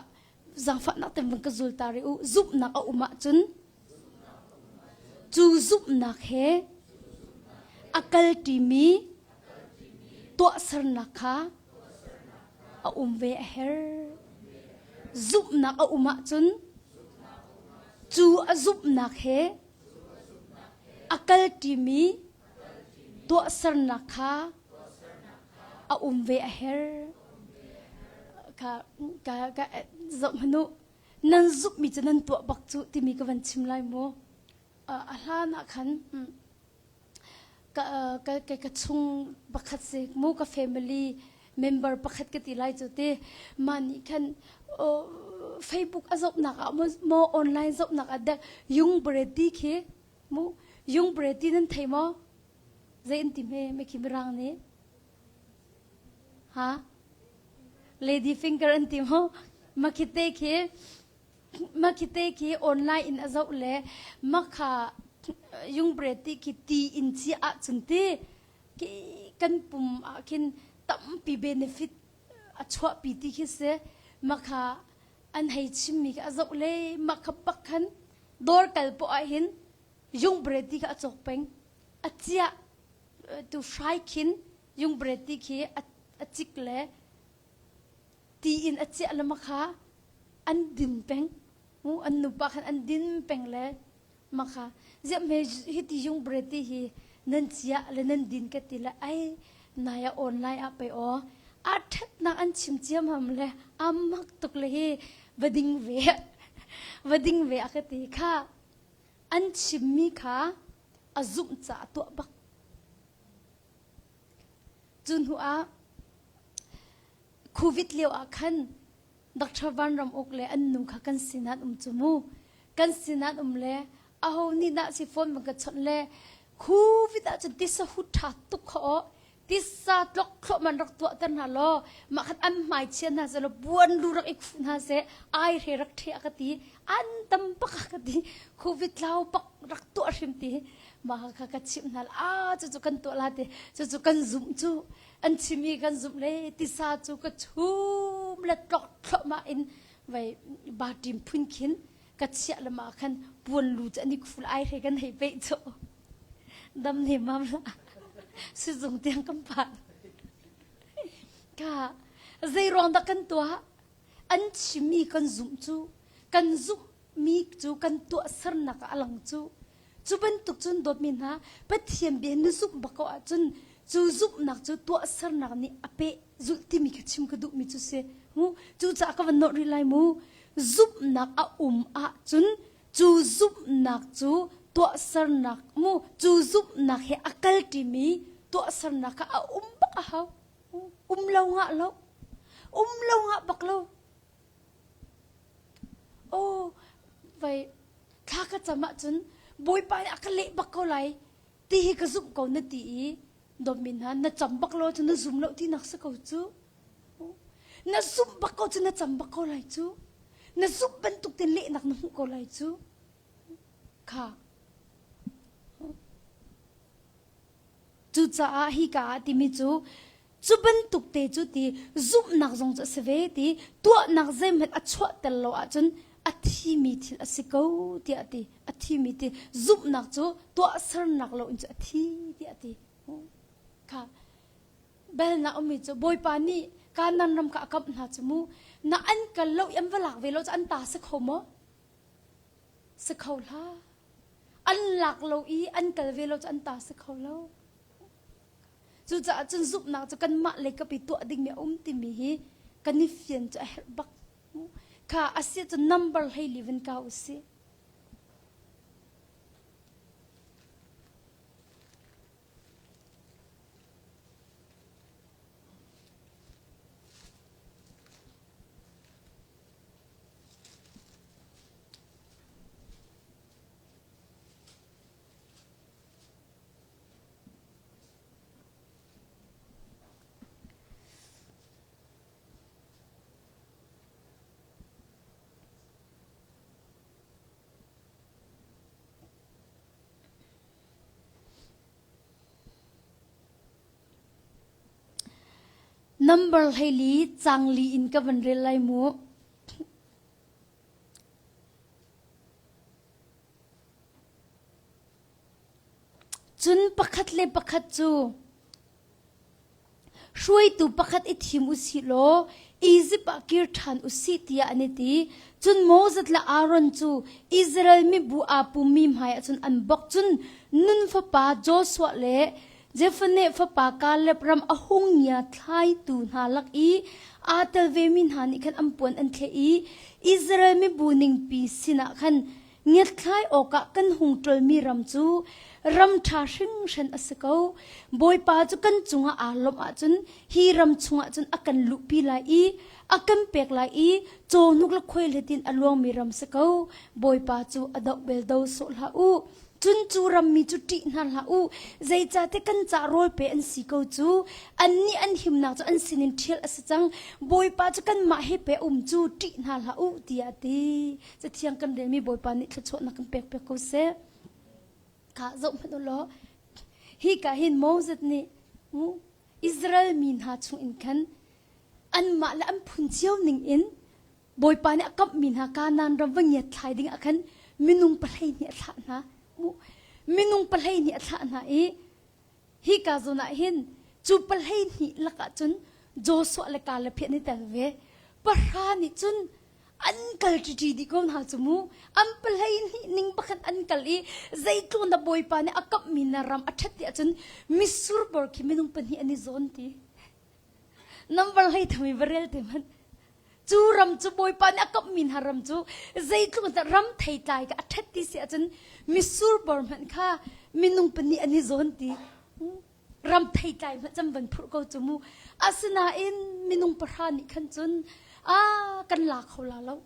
zaangfahnak ten van ka zul ta re u zumhnak a um ahcun cu zumhnak he a kalṭimi tuahsernak kha a um ve a herh. Zumhnak a um ahcun cu a zumhnak he a kalṭimi tuahsernak kha a um ve a herh. Ka, ka, ka zoh hmanh u. Nan zumhmi cu nan tuah bak cu timi ka van chim lai mu. A hlan ah khan ka ka ka chung pakhat si mu ka family member pakhat ka ti lai cu ti mah nih khan Facebook a zohnak ah maw online zohnak ah dek yung breti khi mu yung breti nan thei maw zei an ti hme me khi mirang nih ha lady finger an ti maw makhite khi Makhite khi online in a zoh le makha yungbre ti khi ti in cia ahcun ti ki kan pum ah khin tampi benefit a chuahpi ti khi si makha an hei chimmi kha a zoh le makha bak khan dawr kal poah ah hin yungbre ti kha a cawk peng a ciah tu hrai khin yungbre ti khi a cik le ti in a ciah le makha an din peng mu an nupa khan an din peng le makha ziah hme hiti yung bread ti hi nan ciah le nan din ka ti le ai nai ah online ah pei aw a thatnak an chim ciam ham le amak tuk le hi va ding ve va ding ve a ka ti kha an chimmi kha a zumh ca tuah bak cu hnu ah Covid lio ah khan Dr. Van Ram Uk le an nu kha kan sin an um cu mu. Kan sin an um le aho nih dah si phone van ka chawnh le Covid ahcun tisa hu ṭha tuk kha aw tisa tlok thlawh man rak tuah ter hna law mah khan an hmai chia hna seh law buan lu rak i khuh hna seh ai hre rak ṭhe a ka ti an tam bak a ka ti Covid tlau bak rak tuah hrim ti mah kha ka chimh hna a cucu kan tuah la ti cucu kan zumh cu an chim i kan zumh le tisa cu ka chum le tlok thluahmah in vai baṭim phun khin ka chiah le mah khan puan lu cu an i khul ai hre kan hei peih cu dam ne mam la sizung tiang kan phan ka zei ruang dah kan tuah an chimmi kan zumh cu kan zumh mi cu kan tuahsernak ah a lang cu Cu bantuk cun dawtmi hna, Pathian bia na zumh bak ko ahcun cu zumhnak cu tuahsernak nih a peh zulh timi kha chim ka duhmi cu si. Mu cucaah ka van nolh rih lai mu. Zumhnak a um ahcun cu zumhnak cu tuahsernak mu cu zumhnak he a kalṭimi tuahsernak kha a um bak a hau. Um lo ngah lo. Um lo ngah bak lo. Aw, vai thla ka cam ahcun Bawipa nih a ka leh bak ko lai ti hi ka zumh ko na ti i dawtmi hna na cam bak lo cu na zum lo tinak si ko cu. Na zumh bak ko cu na cam bak ko lai cu. Na zumh bantuk tein lehnak na hmuh ko lai cu. Kha. Cucaah hika ah timi cu cu bantuk te cu ti zumhnak zong cu a si ve ti tuahnak zeihmanh a chuahter lo ahcun a thimi thil a si ko tiah a ti. A thimi ti zumhnak cu tuahsernak lo in cu a thi tiah a ti. Kha belnak ummi cu Bawipa nih Kanaan ram kha a kamh hna cu mu na an kal lo i an va lak ve lo cu an ta si kho maw? Si kho hlah. An lak lo i an kal ve lo cu an ta si kho lo. Cucaah cun zumhnak cu kanmah lei kap i tuah dingmi a um timi hi kan i fian cu a herh bak. Kha a si cun number 14 van kau u sih. Number 14 cang li in ka van rel lai mu. Cun pakhat le pakhat cu hruaitu pakhat i thim u sih law Izipt ah kir ṭhan u sih tiah an i ti. Cun Moses le Aaron cu Israel mibu aa pummi hmaiah cun an bawk. Cun Nun fapa Joshua le Jefunneh fapa Kaleb ram a hung ngia thlaitu hna lak i aa tel vemi hna nih khan an puan an thleh i Israel mibu ningpi sinah khan. Ngiatthlai awkah kan hung ṭolmi ram cu ram ṭha hringhran a si ko. Bawipa cu kan cungah aa lawmh ahcun hi ram chungah cun a kan luhpi lai i a kan pek lai i cawhnuk le khuaihlet in a luangmi ram si ko. Bawipa cu a doh bel do sawh hlah u. Cun cu rammi cu ṭih hna hlah u, zeicahtiah kan cah rawl pe an si ko cu. Annih an himnak cu an sinin ṭhial a si cang. Bawipa cu kanmah he pe um cu ṭih hna hlah u, tiah a ti. Cathiang kan relmi Bawipa nih thluachuahnak kan pek piak ko seh. Kha zoh hmanh u law, hi ka hin Moses nih Israel mi hna chung in khan anmah le an phun cio ning in Bawipa nih a kamhmi hna Kanaan ram va ngiat thlai ding ah khan minung pahlei nih a thlah hna. Minung pahlei nih a thlah hna i hika zawn ah hin cu pahlei hnih lakah cun Joshua le Caleb hi an i tel ve. Pahra nih cun an kal ṭiṭi dih ko hna cu mu. An pahlei hnih ning pakhat an kal i zeitluk na Bawipa nih a kamhmi na ram a ṭhat ti ahcun mitsur bor khi minung pahnih an i zawn ti. Number hlei thami va rel te hmanh. Cu ram cu Bawipa nih a kamhmi hna ram cu zeitluk in ram theitlai kha a ṭhat ti si ahcun mitsur bor hmanh kha minung pahnih an i zawn ti. Ram theitlai hmanh cam van phurh ko cu mu. Asinain minung pahra nih khan cun a kan la kho la lo.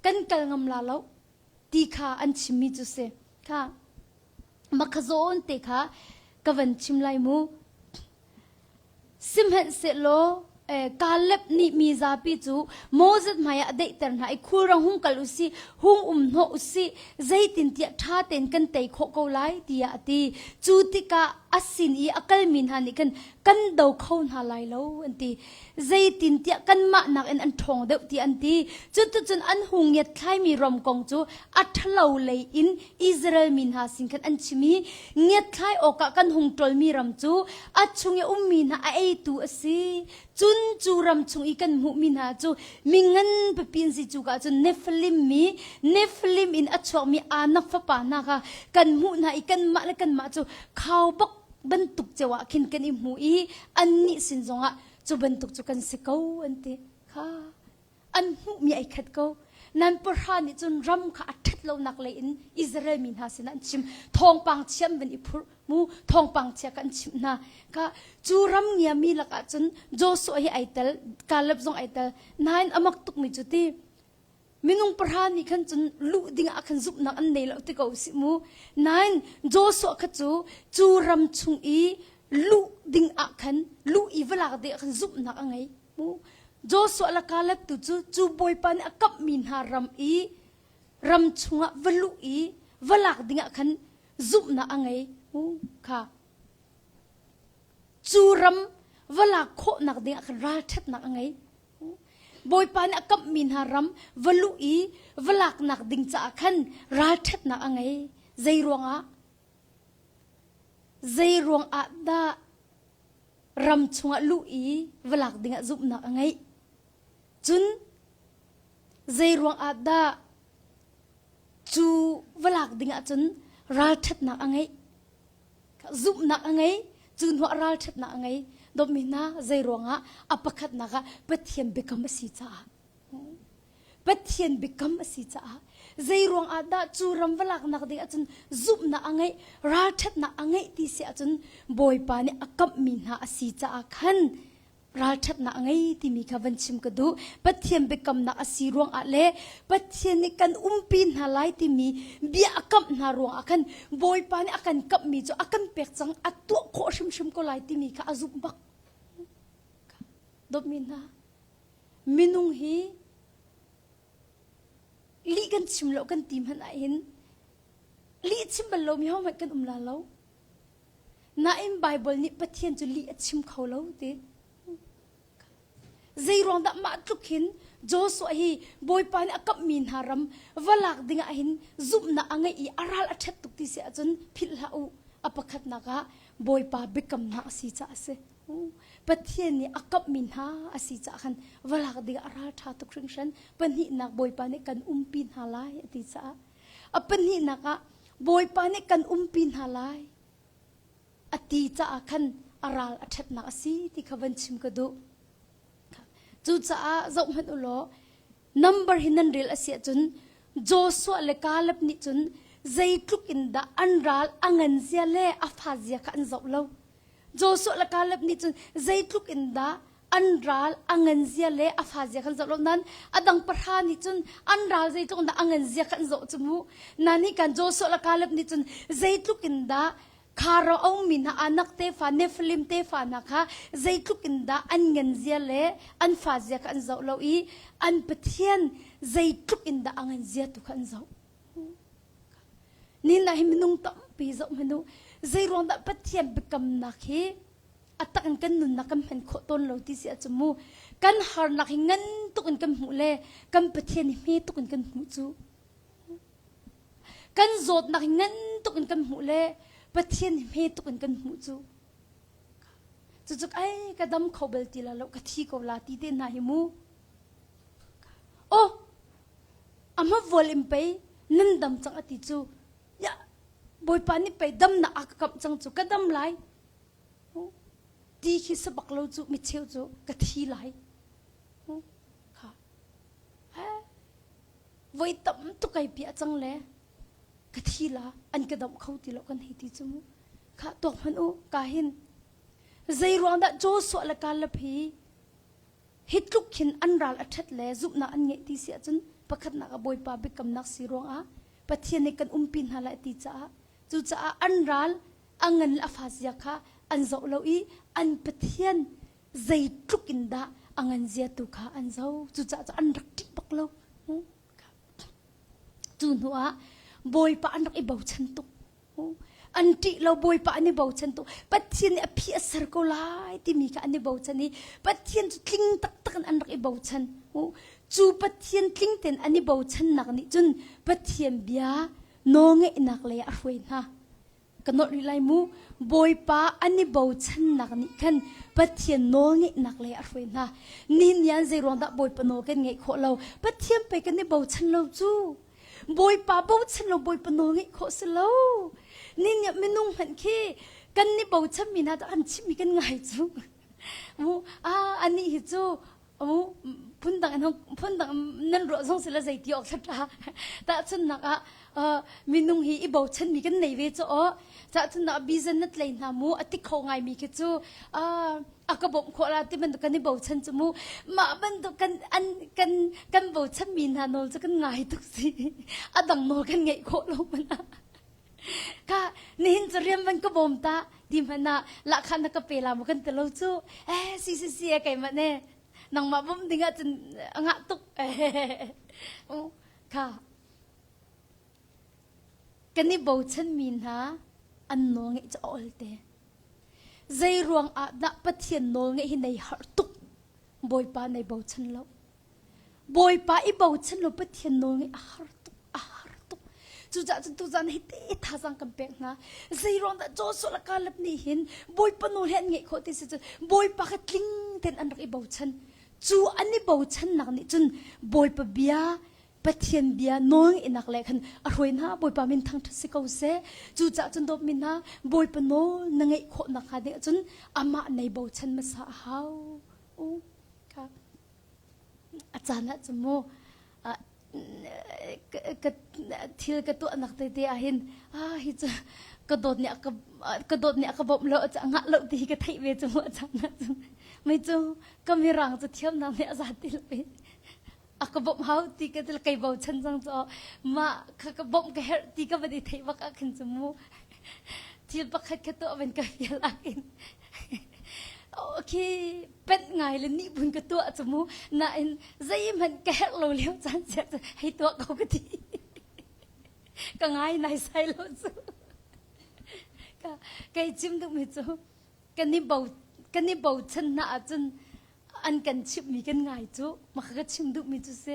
Kan kal ngam la lo ti kha an chimmi cu si. Kha makha zawn te kha ka van chim lai mu. Sihmanhsehlaw Caleb nih mi zapi cu Moses hmaiah a daihter hna i khulrang hung kal u sih, hung um hnawh u sih, zeitintiah ṭha tein kan tei khawh ko lai, tiah a ti. Cu tikah a sin i a kalmi hna nih khan kan do kho hna lai lo, an ti. Zeitintiah kanmah nakin an ṭhawng deuh, tiah an ti. Cuticun an hung ngiatthlaimi ram kong cu a ṭhalo lei in Israel mi hna sin khan an chim i ngiatthlai awkah kan hung ṭolmi ram cu a chung i ummi hna a eitu a si. Cun cu ram chung i kan hmuhmi hna cu mi ngan pipi an si. Cuka cun Nephilim mi, Nephilim in a chuakmi Anak fapa hna kha kan hmuh hna i kanmah le kanmah cu khaubawk bantuk cio ah khin kan i hmu i annih sin zongah cu bantuk cu kan si ko an ti. Kha an hmuhmi ai khat ko. Nan pahra nih cun ram kha a ṭhat lonak lei in Israel mi hna sinah an chim. Thawngpang chia an van i phurh mu. Thawngpang chia kha an chimh hna. Kha cu ram ngiami lakah cun Joshua hi ai tel, Caleb zong ai tel. Nain a mak tukmi cu ti minung pahra nih khan cun luh ding ah khan zumhnak an nei lo ti ko si mu. Nain Joshua kha cu cu ram chung i luh ding ah khan luh i va lak ding ah khan zumhnak a ngei. Joshua le Caleb tu cu cu Bawipa nih a kamhmi hna ram i ram chungah va luh i va lak dingah khan zumhnak a ngei kha cu ram va lak khawhnak dingah khan ralṭhatnak a ngei. Bawipa nih a kamhmi hna ram va luh i va laknak ding caah khan ralṭhatnak a ngei. Zei ruangah? Zei ruangah dah ram chungah luh i va lak dingah zumhnak a ngeih. Cun zei ruangah dah cu va lak dingah cun ralṭhatnak a ngeih? Zumhnak a ngei, cu hnuah ralṭhatnak a ngei. Dawtmi hna, zei ruangah a pakhatnak ah Pathian biakam a si caah. Pathian biakam a si caah zei ruangah dah cu ram va laknak ding ahcun zumhnak a ngeih, ralṭhatnak a ngeih ti si ahcun Bawipa nih a kamhmi hna a si caah khan ralṭhatnak a ngei timi kha van chim ka duh. Pathian biakamnak a si ruangah le Pathian nih kan umpi hna lai timi bia a kamh hna ruangah khan Bawipa nih a kan kamhmi cu a kan pek cang, a tuah khawh hrimhrim ko lai timi kha a zumh bak. Dawtmi hna, Minung hi lih kan chim lo kan ti hmanh ahhin lih chim bal lomi hohmanh kan um la lo. Nain Baibal nih Pathian cu lih a chim kho lo ti. Zei ruang dah mah tluk hin Joshua hi Bawipa nih a kamhmi hna ram va lak ding ah hin zumhnak a ngeih i a ral a ṭhat tuk ti si ahcun philh hlah u. A pakhatnak ah Bawipa biakamnak a si caah a si. Pathian nih a kamhmi hna a si caah khan va lak ding ah a ralṭha tuk hringhran. Pahnihnak Bawipa nih kan umpi hna lai a ti caah. A pahnihnak ah Bawipa nih kan umpi hna lai a ti caah khan a ral a ṭhatnak a si ti kha van chim ka duh. Cucaah zohhmanh u law number hi nan rel a si ahcun. Joshua le Caleb nih cun zeitluk in dah an ral a ngan zia le a fa zia kha an zoh lo. Joshua le Caleb nih cun zeitluk in dah an ral a ngan zia le a fa zia kha an zoh lo nain a dang pahra nih cun an ral zeitluk in dah a ngan zia kha an zoh cu mu. Na nih kan Joshua le Caleb nih cun zeitluk in dah kha ro a ummi hna Anak tefa Nephilim tefa hna kha zeitluk in dah an ngan zia le an fa zia kha an zoh lo i an Pathian zeitluk in dah a ngan zia tu kha an zoh. Ni na hi minung tampi zoh hmanh u zei ruang dah Pathian biakamnak hi a tak in kan nunnak kan hman khawh tawn lo ti si ahcun mu kan harnak hi ngan tuk in kan hmuh le kan Pathian hi hme tuk in kan hmuh cu Kan zawtnak ngan tuk in kan hmuh le Pathian hme tuk in kan hmuh cu. Cucu ai ka dam kho bal ti la lo ka thi ko la ti te hna hi mu. Oh ama vual in pei nan dam cang ati cu. Ya Bawipa nih pei dam na a ka kamh cang cu ka dam lai. Ti khi sabak lo cu micheu cu ka thi lai. Kha. Voi tam tuk ai piah cang le ka thi la an ka damh kho ti lo kan hei ti cu mu. Kha tuak hmanh u ka hin zei ruang dah Joshua le Caleb hi hi tluk khin an ral a ṭhat le zumhnak an ngeih ti si ahcun pakhatnak ah Bawipa biakamnak si ruangah Pathian nih kan umpi hna lai ti caah cucaah an ral a ngan le a fa zia kha an zoh lo i an Pathian zeitluk in dah a ngan zia tu kha an zo cucaah cu an rak ṭih bak lo cu hnu ah bawipa an rak i bochan tuk an ṭih lo bawipa an i bochan tuk pathian nih a phi a ser ko lai timi kha an i bochan i pathian cu tling taktak in an rak i bochan cu pathian tling tein an i bochannak nih cun pathian bia nawlngeihnak lei ah a hruai hna Ka nolh rih lai mu. Bawipa an i bochannak nih khan Pathian nawlngeihnak lei a hruai hna. Ni nian zei ruang dah Bawipa nawl kan ngeih khawh lo? Pathian pei kan i bochan lo cu. Bawipa bochan lo Bawipa nawl ngeih khawh si lo. Ni nih minung hmanh khi kan i bochanmi hna cu an chimmi kan ngai cu. Mu ah anih hi cu phundang in phundang nan ruah zong sila zei ti awk thla tahchunnak ah minung hi i bochan mi kan nei ve chu aw tahchunnak bizan na tlei hna mu a ti kho ngai mi khi cu a ka bawmh khawh la ti bantuk kan i bochan chu mu mah bantuk kan an kan kan bochan mi hna nawl cu kan ngai tuk si a dang nawl kan ngeih khawh lo mana Ka nihin cu rian van ka bawm ta ti hmanh ah lahkhah na ka pe la maw kan ti lo cu. Eh si si si keimah ne nangmah bawmh ding ah cun a ngah tuk. Kha kan i bochan mi hna an nawl ngeih cu a ol te. Zei ruang ah dah Pathian nawl ngeih hi nei harh tuk. Bawipa nei bochan lo. Bawipa i bochan lo Pathian nawl ngeih a har tuk, a har tuk. Cucaah cun tuzan hi te thazaang kan pek hna. Zei ruang dah Joshua le Caleb nih hin Bawipa nawl he an ngeih khawh ti si cun Bawipa kha tling tein an rak i bochan. Cu an i bochannak nih cun Bawipa bia Pathian bia nawl ngeihnak le khan a hruai hna Bawipa min thangṭhat si ko seh. Cucaah cun dawtmi hna Bawipa nawl na ngeih khawh nakhnga ding ahcun amah nei bochan hmasa a hau. Kha. A caan ah cun mu ka thil ka tuahnak tete ah hin ah hi cu ka dawt nih a ka ka dawt nih a ka bawmh lo a ngah lo ti hi ka theih ve cu mu a caan ah cun mei cu ka mirang cu thiamnak nih a za ti lo i a ka bawmh hau ti ka til kei bochan cang cu mah kha ka bawmh ka herh ti ka van i theih bak ah khin cu mu thil pakhat kha tuah van ka fial ah khin okay penh ngai le nih bun ka tuah cu mu nain zeihmanh ka herh lo lio caan sia cu hei tuah ko ka ti ka ngai nai sai lo cu ka kei chim duhmi cu kan i bo kan i bochan hna ahcun an kan chimhmi kan ngai cu mah ka chim duhmi cu si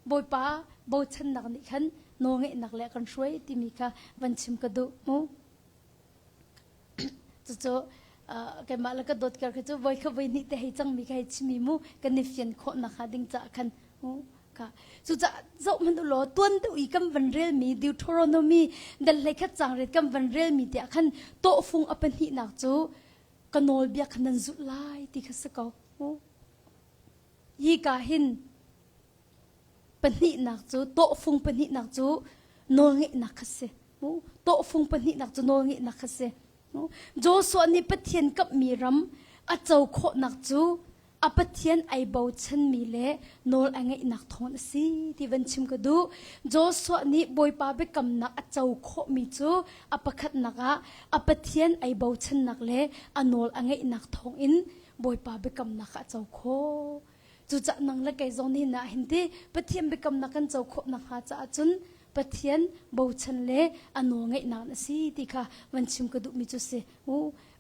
bawipa bochannak nih khan nawlngeihnak le kan hruai timi kha van chim ka duh mu Cucu keimah le ka dawt kar khi cu voi kha voi hnih te hei cangmi kha hei chimi mu kan i fian khawh nakhnga ding caah khan ka cucaah zoh hmanh u law tuan deuh i kan van relmi Deuteronomy dal hlei khat cang ret kan van relmi tiah khan tawhfung a pahnihnak cu ka nawlbia kha nan zulh lai ti kha si ko. Hi ka hin. Pahnihnak cu tawhfung pahnihnak cu nawlngeihnak kha si. Tawhfung pahnihnak cu nawlngeihnak kha si. Joshua nih Pathian kamhmi ram a co khawhnak cu a Pathian ai bochanmi le nawl a ngeihnak thawng a si ti van chim ka duh. Joshua nih Bawipa biakamnak a co khawhmi cu a pakhatnak ah a Pathian ai bochannak le a nawl a ngeihnak thawngin Bawipa biakamnak a co khawh. Cucaah nang le kei zong nih nah hin ti Pathian biakamnak kan co khawh nakhnga caah cun Pathian bochan le a nawl ngeihnak na si ti kha van chim ka duhmi cu si. U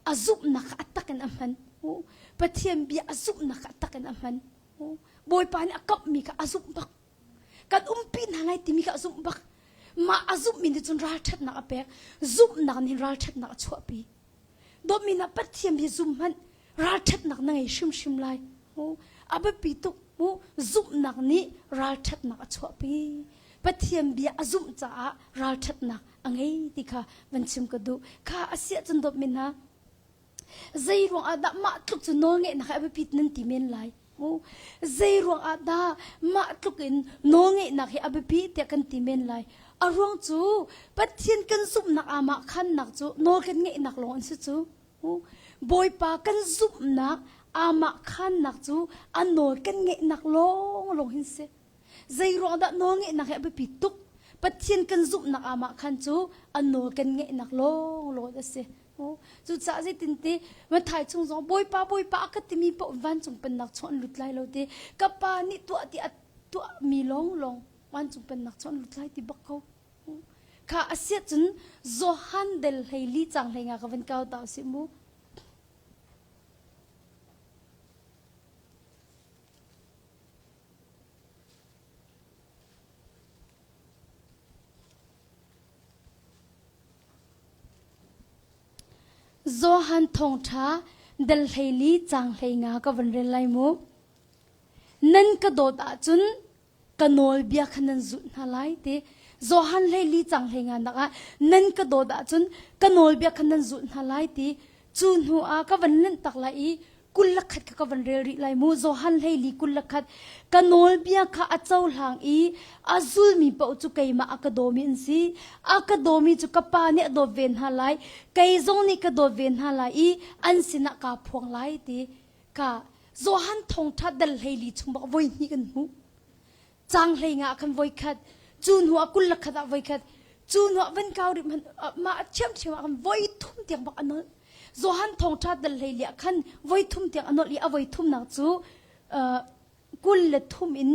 a zumhnak kha a tak in a hman. U Pathian bia a zumhnak kha a tak in a hman. U Bawipa nih a kamhmi kha a zumh bak. Kan umpi hna lai timi kha a zumh bak. Mah a zumhmi nih cun ralṭhatnak a pek. Zumhnak nih ralṭhatnak a chuahpi. Dawtmi na Pathian hi zum hmanh ralṭhatnak na ngei hrimhrim lai. A biapi tuk mu zumhnak nih ralṭhatnak a chuahpi. Pathian bia a zumh caah ralṭhatnak a ngei ti kha van chim ka duh. Kha a siah cun dawtmi hna zei ruang ah dah mah tluk cu nawlngeihnak hi a biapit nan ti men lai. Zei ruang ah dah mah tluk in nawlngeihnak hi a biapi tiah kan ti men lai. A ruang cu Pathian kan zumhnak amah khannak cu nawl kan ngeihnak lawng an si cu. Bawipa kan zumhnak amah khannak cu a nawl kan ngeihnak lawng lawng hin si. Zei ruang dah nawl ngeihnak hi a biapi tuk? Pathian kan zumhnak amah khan cu a nawl kan ngeihnak lawng lawng a si. Cucaah zeitinti Mathai chung zong Bawipa Bawipa a ka timi paoh vancung pennak chung an lut lai lo ti ka pa nih tuah ti a tuahmi lawnglawng vancung pennak chung an lut lai ti bak ko. Kha a siah cun Johan del hlei li cang hlei nga ka van kau ta usih mu. Johan thawngṭha dal 14 caang 15 ka van rel lai mu. Nan ka dawt ahcun ka nawlbia kha nan zulh hna lai ti. Johan 14 caang 15 nak ah nan ka dawt ahcun ka nawlbia kha nan zulh hna lai ti. Cu hnu ah ka van lanh tak lai i 21 kha ka van rel rih lai mu Johan 14 21 ka nawlbia kha a cohlang i a zulmi paoh cu keimah a ka dawmi an si a ka dawmi cu ka pa nih a dawt ve hna lai kei zong nih ka dawt ve hna lai i an sinah kaa phuang lai ti ka Johan thawngṭha dal 14 chung bak voi hnih kan hmuh Cang hlei nga ah khan voi khat, cu hnu ah 21 ah voi khat, cu hnu ah van kau rih hmanh mah ṭhiamṭhiam ah khan voi thum tiang bak a nolh. Johan thawngṭha dal hlei li ah khan voi thum tiang a nolh i a voi thumnak cu 23 in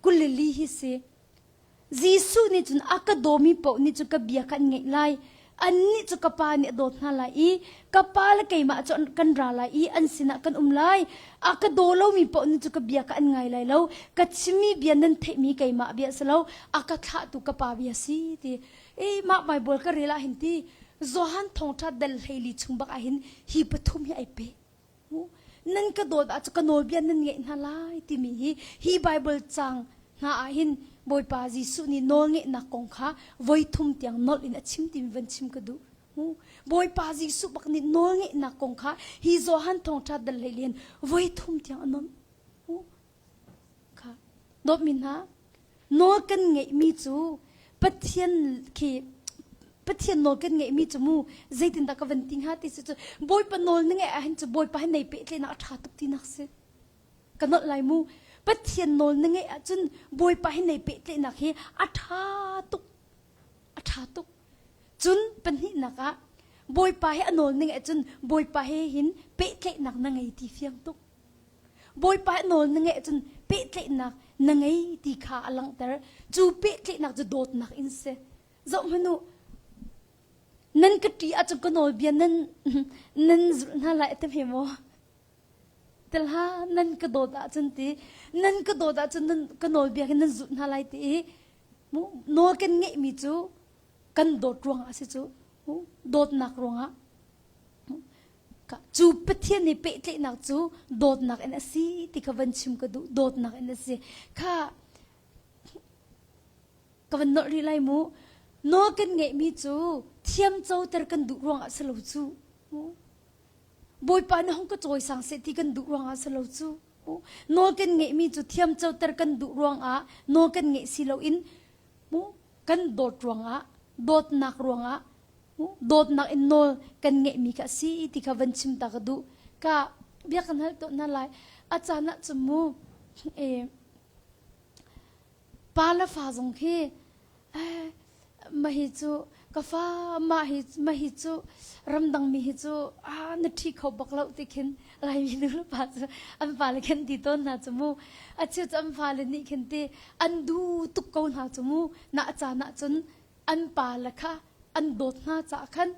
24 hi si. Jesuh nih cun a ka dawmi paoh nih cun ka bia kha an ngaih lai. Annih cu ka Pa nih a dawt hna lai i ka Pa le keimah cu kan ra lai i an sinah kan um lai. A ka daw lomi paoh nih cu ka bia kha an ngai lai lo. Ka chimmi bia nan theihmi keimah bia a si lo, a ka thlahtu ka Pa bia a si ti. E mah Baibal ka rel ah hin ti Johan thawngṭha dal 14 chung bak ah hin hi pathum hi ai pe. Nan ka dawt ahcun ka nawlbia nan ngeih hna lai timi hi hi Baibal caang hna ah hin Bawipa Jesuh nih nawlngeihnak kong kha voi thum tiang nolh in a chim timi van chim ka duh. Bawipa Jesuh bak nih nawlngeihnak kong kha hi Johan thawngṭha dal hlei len voi thum tiang a nolh. Kha dawtmi hna nawl kan ngeihmi cu Pathian khi Pathian nawl kan ngeihmi cu mu zeitindah ka van ti hnga ti si cu Bawipa nawl na ngeih ahhin cu Bawipa he nei pehtlaihnak a ṭha tuk tinak si ka nolh lai mu Pathian nawl na ngeih ahcun Bawipa he nei pehtlaihnak hi a ṭha tuk a ṭha tuk cun pahnihnak ah Bawipa he a nawl na ngeih ahcun Bawipa he hin pehtlaihnak na ngei ti fiang tuk Bawipa nawl na ngeih cun pehtlaihnak na ngei ti kha a langhter. Cu pehtlaihnak cu dawtnak in si. Zoh hmanh u, nan ka ṭih ahcun ka nawlbia nan nan zulh hna lai a ti hme maw? Telha nan ka dawt ahcun ti nan ka dawt ahcun nan ka nawlbia hi nan zulh hna lai ti i nawl kan ngeihmi cu kan dawt ruangah a si cu dawtnak ruangah Cu Pathian nih pehtlaihnak cu dawtnak in a si ti kha van chim ka duh. Dawtnak in a si. Kha ka van nolh rih lai mu. Nawl kan ngeihmi cu thiamcoter kan duh ruangah si lo cu. Bawipa nih hong ka cawisang seh ti kan duh ruangah si lo cu. Nawl kan ngeihmi cu thiamcoter kan duh ruangah nawl kan ngeih si loin kan dawt ruangah dawtnak ruangah dawtnak in nawl kan ngeihmi kha a si ti kha van chim ta ka duh. Ka bia kan hal tawn hna lai. A caan ah cun mu pa le fa zong khi mah hi cu ka fa mah hi mah hi cu ramdang mi hi cu ah na ṭhi kho bak lo ti khin Laimi nu le pa cu an fale khin ti tawn hna cu mu. A cheu cu an fale nih khin ti an duh tuk ko hna cu mu. Na a caan ah cun an pa le kha an dawt hna caah khan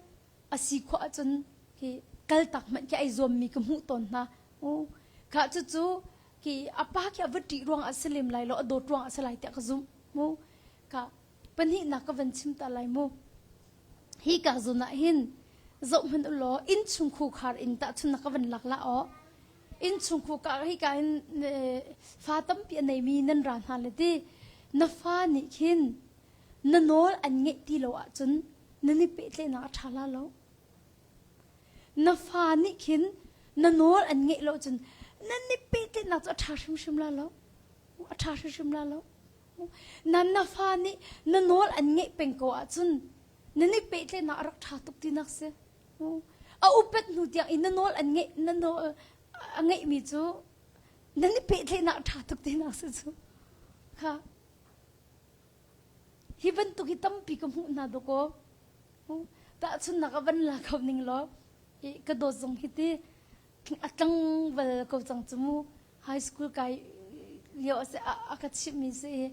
a si khawh ahcun hi kaltak hmanh khi ai zuammi ka hmuh tawn hna. Kha cucu khi a pa khi a va ṭih ruangah a si lem lai lo a dawt ruangah a si lai tiah ka zumh mu. Kha pahnihnak ka van chim ta lai mu. Hi ka zawn ah hin zoh hmanh u law innchung khukhar in tahchunnak ka van lak la aw. Innchung khuka hi ka hin fa tampi a neimi nan ra hna le ti na fa nih khin na nawl an ngeih ti lo ahcun nan i pehtlaihnak a ṭha la lo. Na fa nih khin na nawl an ngeih lo cun nan i pehtlaihnak cu a ṭha hrimhrim la lo. A ṭha hrimhrim la lo. Na na fa nih na nawl an ngeih peng ko ahcun nan i pehtlaihnak a rak ṭha tuk tinak si. A upat hnu tiang i na nawl an ngeih na nawl a ngeihmi cu nan i pehtlaihnak a ṭha tuk tinak si cu. Kha Hi bantuk hi tampi ka hmuh hna dawkaw. Tahchunhnak ah van la kho ning law ka dawt zong hi ti a tlangval ko cang cu mu. High school kai lio a si a ka chimhmi si i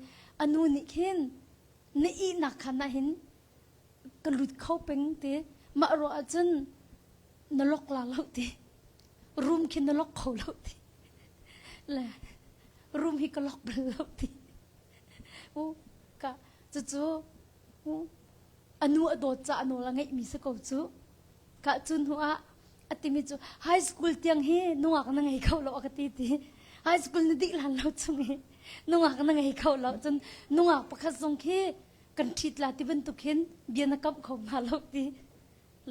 a nu nih khin na ihnak khan ah hin ka lut kho peng ti mah ruah ahcun na lok la lo ti room khi na lok kho lo ti le room hi ka lok bal lo ti Ka cucu a nu a dawt caah nawl a ngeihmi si ko cu. Ka cu hnu ah a timi cu high school tiang hi nungak na ngei kho lo a ka ti ti. High school na dih lan lo chung hi nungak na ngei kho lo cun nungak pakhat zong khi kan ṭhit la ti bantuk hin bia na kamh kho hna lo ti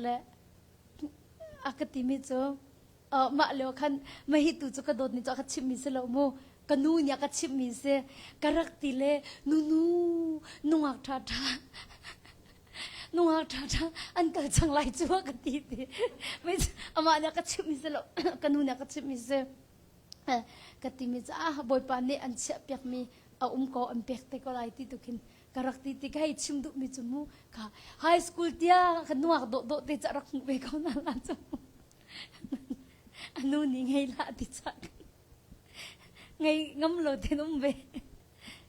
le a ka timi cu mah lio khan mahi tu cu ka dawt ni cu a ka chimhmi si lo mu ka nu nih a ka chimhmi si ka rak ti le nunu nungak ṭha ṭha nungak ṭha ṭha an kal cang lai cu a ka ti ti amah nih a ka chimhmi si lo ka nu nih a ka chimhmi si ka timi cu ah bawipa nih an chiah piakmi a um ko an pek te ko lai ti tu khin ka rak ti ti ka hei chim duhmi cu mu ka high school tiang ka nuak dawh dawh te ca rak hmuh ve ko na la cu A nu nih ngei hlah ti cah ngei ngam lo ten um ve.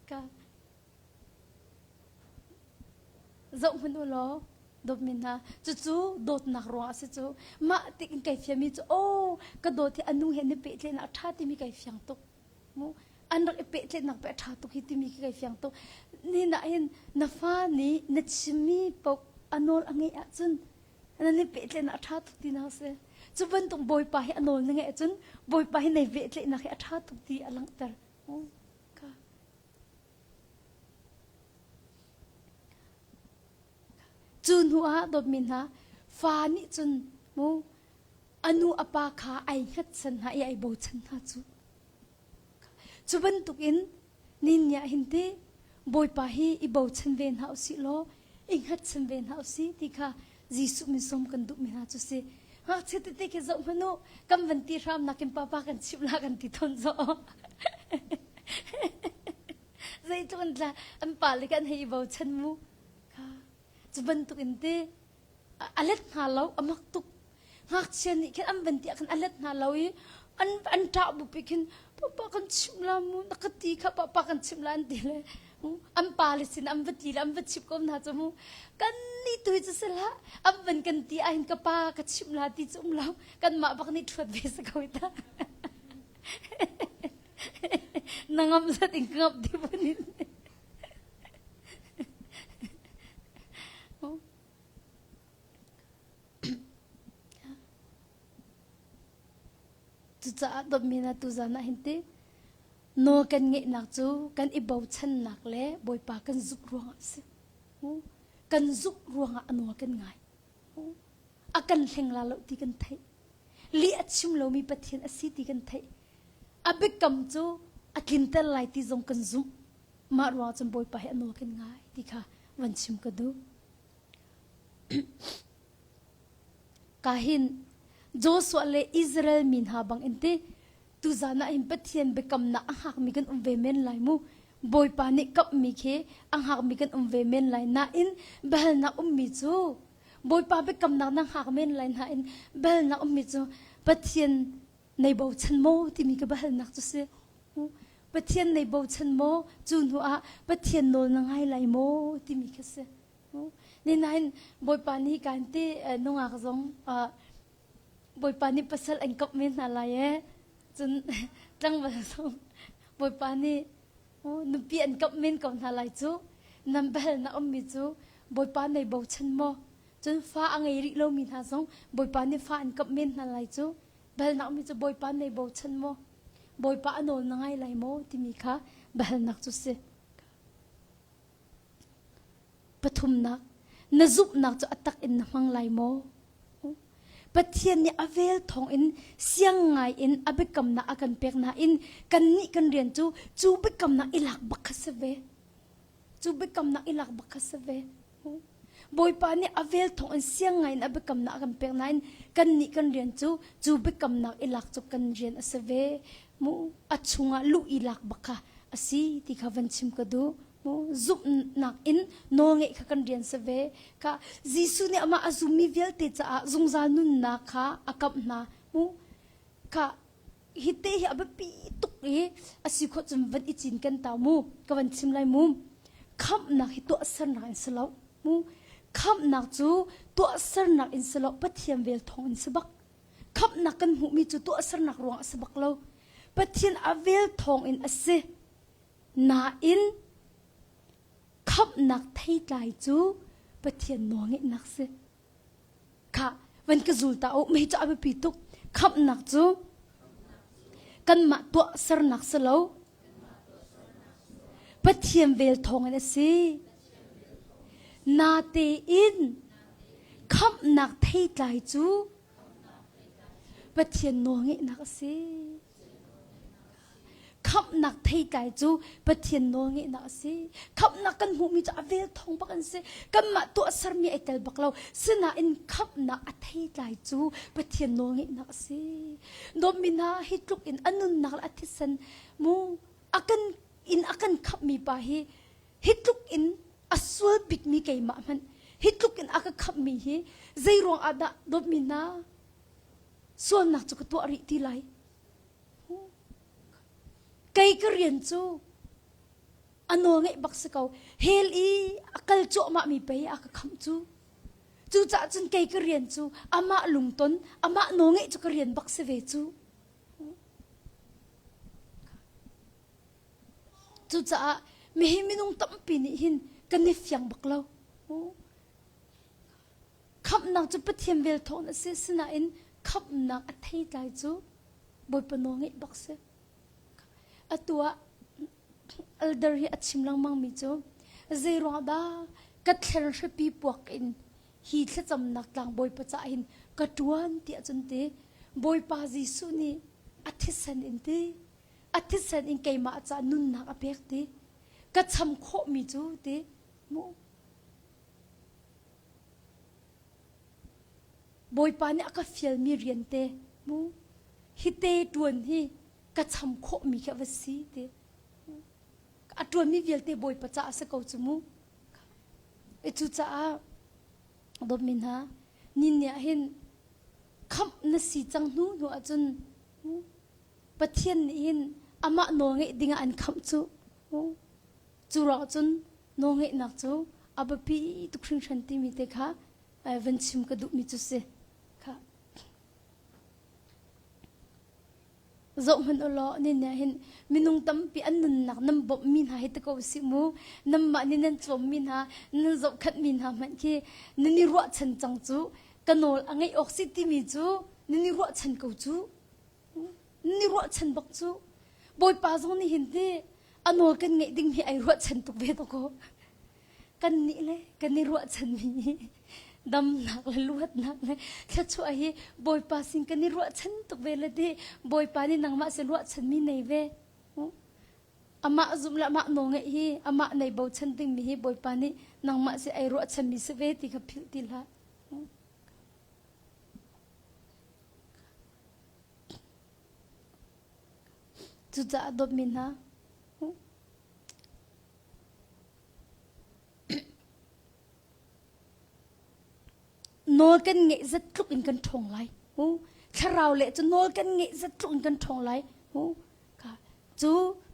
Ka zoh hmanh u law dawtmi hna cucu dawtnak ruangah a si cu mah tik in kai fiami cu aw ka dawt hi a nu he ni pehtlaihnak a ṭha timi kai fiang tuk mu an rak i pehtlaihnak pe a ṭha tuk hi timi khi kai fiang tuk ni nah hin na fa nih na chimmi paoh a nawl a ngeih ahcun nan i pehtlaihnak a ṭha tuk tinak a si. Cu bantuk Bawipa hi a nawl na ngeih ahcun Bawipa hi nei pehtlaihnak hi a ṭha tuk ti a langhter. Cu hnu ah dawtmi hna fa nih cun mu a nu a pa kha ai hngatchan hna i ai bochan hna cu. Cu bantukin nin ah hin ti Bawipa hi i bochan ve hna usih law i hngatchan ve hna usih ti kha Jesuh min sawm kan duhmi hna cu si. Ngakchia tete khi zoh hmanh u, kan van ti hram nakin papa kan chimh la kan ti tawn zaw. Zeitluk an tla an pa le kan hei i bochan mu. Kha cu bantuk in ti a let hna lo a mak tuk ngakchia nih khin an van ti ah khan a let hna lo i an an ṭah bupi khin papa kan chimh la mu na ka ti kha papa kan chimh la an ti le an pa le sin an va tli le an va chimh ko hna cu mu kan nih tu hi cu si hlah an van kan ti ah hin ka pa ka chimh la ti cu um lo kanmah bak nih ṭhuat ve si ko ta na ngam zat in ka ngap ti bunin Cucaah dawtmi hna tuzan ah hin ti nawl kan ngeihnak cu kan i bochannak le Bawipa kan zumh ruangah a si. Kan zumh ruangah a nawl kan ngai. A kan hleng la lo ti kan theih. Lih a chim lomi Pathian a si ti kan theih. A biakam cu a tlinter lai ti zong kan zumh. Mah ruang cun Bawipa hi a nawl kan ngai ti kha van chim ka duh. Ka hin Joshua le Israel mi hna bang in ti tuzan ah hin Pathian biakamnak a hngakmi kan um ve men lai mu. Bawipa nih kamhmi khi a hngakmi kan um ve men lai nain biahalnak ummi cu Bawipa biakamnak na hngak men lai nain biahalnak ummi cu Pathian nei bochan maw timi ka biahalnak cu si. Pathian nei bochan maw cu hnu ah Pathian nawl na ngai lai maw timi kha si. Ninain Bawipa nih kan ti nungak zong Bawipa nih pasal an kap men hna lai ee. Cun tlangval zong Bawipa nih nupi an kap men ko hna lai cu. Nan bel na ummi cu Bawipa nei bochan maw? Cun fa a ngei rih lomi hna zong Bawipa nih fa an kap men hna lai cu. Balnak mi cu Bawipa nei bochan maw? Bawipa a nawl na ngai lai maw? timi kha biahalnak cu si. Pathumnak, na zumhnak cu a tak in na hmang lai maw? Pathian nih a vel thawngin siang ngai in a biakamnak a kan pek nain kannih kan rian cu cu biakamnak i lak bak kha si ve. Cu biakamnak i lak bak kha si ve. Bawipa nih a vel thawng in siang ngai in a biakamnak a kan pek nain kannih kan rian cu cu biakamnak i lak cu kan rian a si ve. Mu a chungah luh i lak bak kha a si ti kha van chim ka duh. Mu zumhnak in nawlngeih kha kan rian si ve. Ka Jesuh nih amah a zummi vialte caah zungzal nunnak kha a kamh hna. Mu ka hi te hi a biapi tuk i a si khawh cun van i cin kan tau mu ka van chim lai mu khamhnak hi tuahsernak in si lo mu khamhnak cu tuahsernak in si lo Pathian vel thawng in si bak khamhnak kan hmuhmi cu tuahsernak ruang a si bak lo Pathian a vel thawng in a si nain khamhnak theitlai cu Pathian nawlngeihnak si Kha van ka zul ta u mei cu a biapi tuk. Khamhnak cu kanmah tuahsernak si lo. Pathian vel thawngin a si. Natein khamhnak theitlai cu Pathian nawlngeihnak a si. Khamhnak theitlai cu Pathian nawlngeihnak a si. Khamhnak kan hmuhmi cu a vel thawng bak an si. Kanmah tuahsermi ai tel bak lo. Sinain khamhnak a theitlai cu Pathian nawlngeihnak a si. Dawtmi hna hi tluk in a nunnak le a thisen mu a kan in a kan khamhmi pa hi hi tluk in a sual bikmi keimah hmanh hi tluk in a ka khamhmi hi zei ruang ah dah dawtmi hna sualnak cu ka tuah rih ti lai Kei ka rian cu a nawl ngeih bak si ko. Hell i a kal cuahmah mi pei a ka khamh cu. Cucaah cun kei ka rian cu amah lungton, amah nawl ngeih cu ka rian bak si ve cu. Cucaah mihi minung tampi nih hin kan i fiang bak lo. Khamhnak cu Pathian vel thawng a si, sinain khamhnak a theitlai cu Bawipa nawl ngeih bak si. Atu ah elder hi a chim lengmang mi cu zei ruang dah ka thler hripi puak in hi thlacamnak tlang Bawipa caah hin ka ṭuan tiah cun ti Bawipa Jesuh nih a thisen in ti a thisen in keimah caah nunnak a pek ti ka cham khawhmi cu ti mu Bawipa nih a ka fialmi rian te mu hi te ṭuan hi ka cham khawhmi khi a va si ti a ṭuanmi vialte Bawipa caah a si ko cu mu e cucaah dawtmi hna nin ah hin khamh na si cang hnu hnu ahcun Pathian nih hin amah nawl ngeih dingah an khamh cu Cu ruangah cun nawlngeihnak cu a biapi tuk hringhran timi te kha van chim ka duhmi cu si. Kha. Zohhmanh u law nin nih hin minung tampi an nunnak nan bawmhmi hna hi ti ko usih mu. Nanmah nih nan cawmmi hna, nan zohkhenhmi hna hmanh khi nan i ruahchan cang cu. Ka nawl a ngeih awk si timi cu nan i ruahchan ko cu. Ni ruahchan bak cu Bawipa zong nih hin ti a nawl kan ngeih ding hi ai ruahchan tuk ve to ko. Kan nih le kan i ruahchan mi. Damnak le luatnak le thluachuah hi Bawipa sin kan i ruahchan tuk ve le ti Bawipa nih nangmah sin ruahchanmi nei ve. Amah zumh le amah nawl ngeih hi amah nei bochan dingmi hi Bawipa nih nangmah si ai ruahchanmi si ve ti kha philh ti hlah. Cucaah dawtmi hna, nawl kan ngeih zat tluk in kan ṭhawng lai. Thlarau le cu nawl kan ngeih zat tluk in kan ṭhawng lai. Cu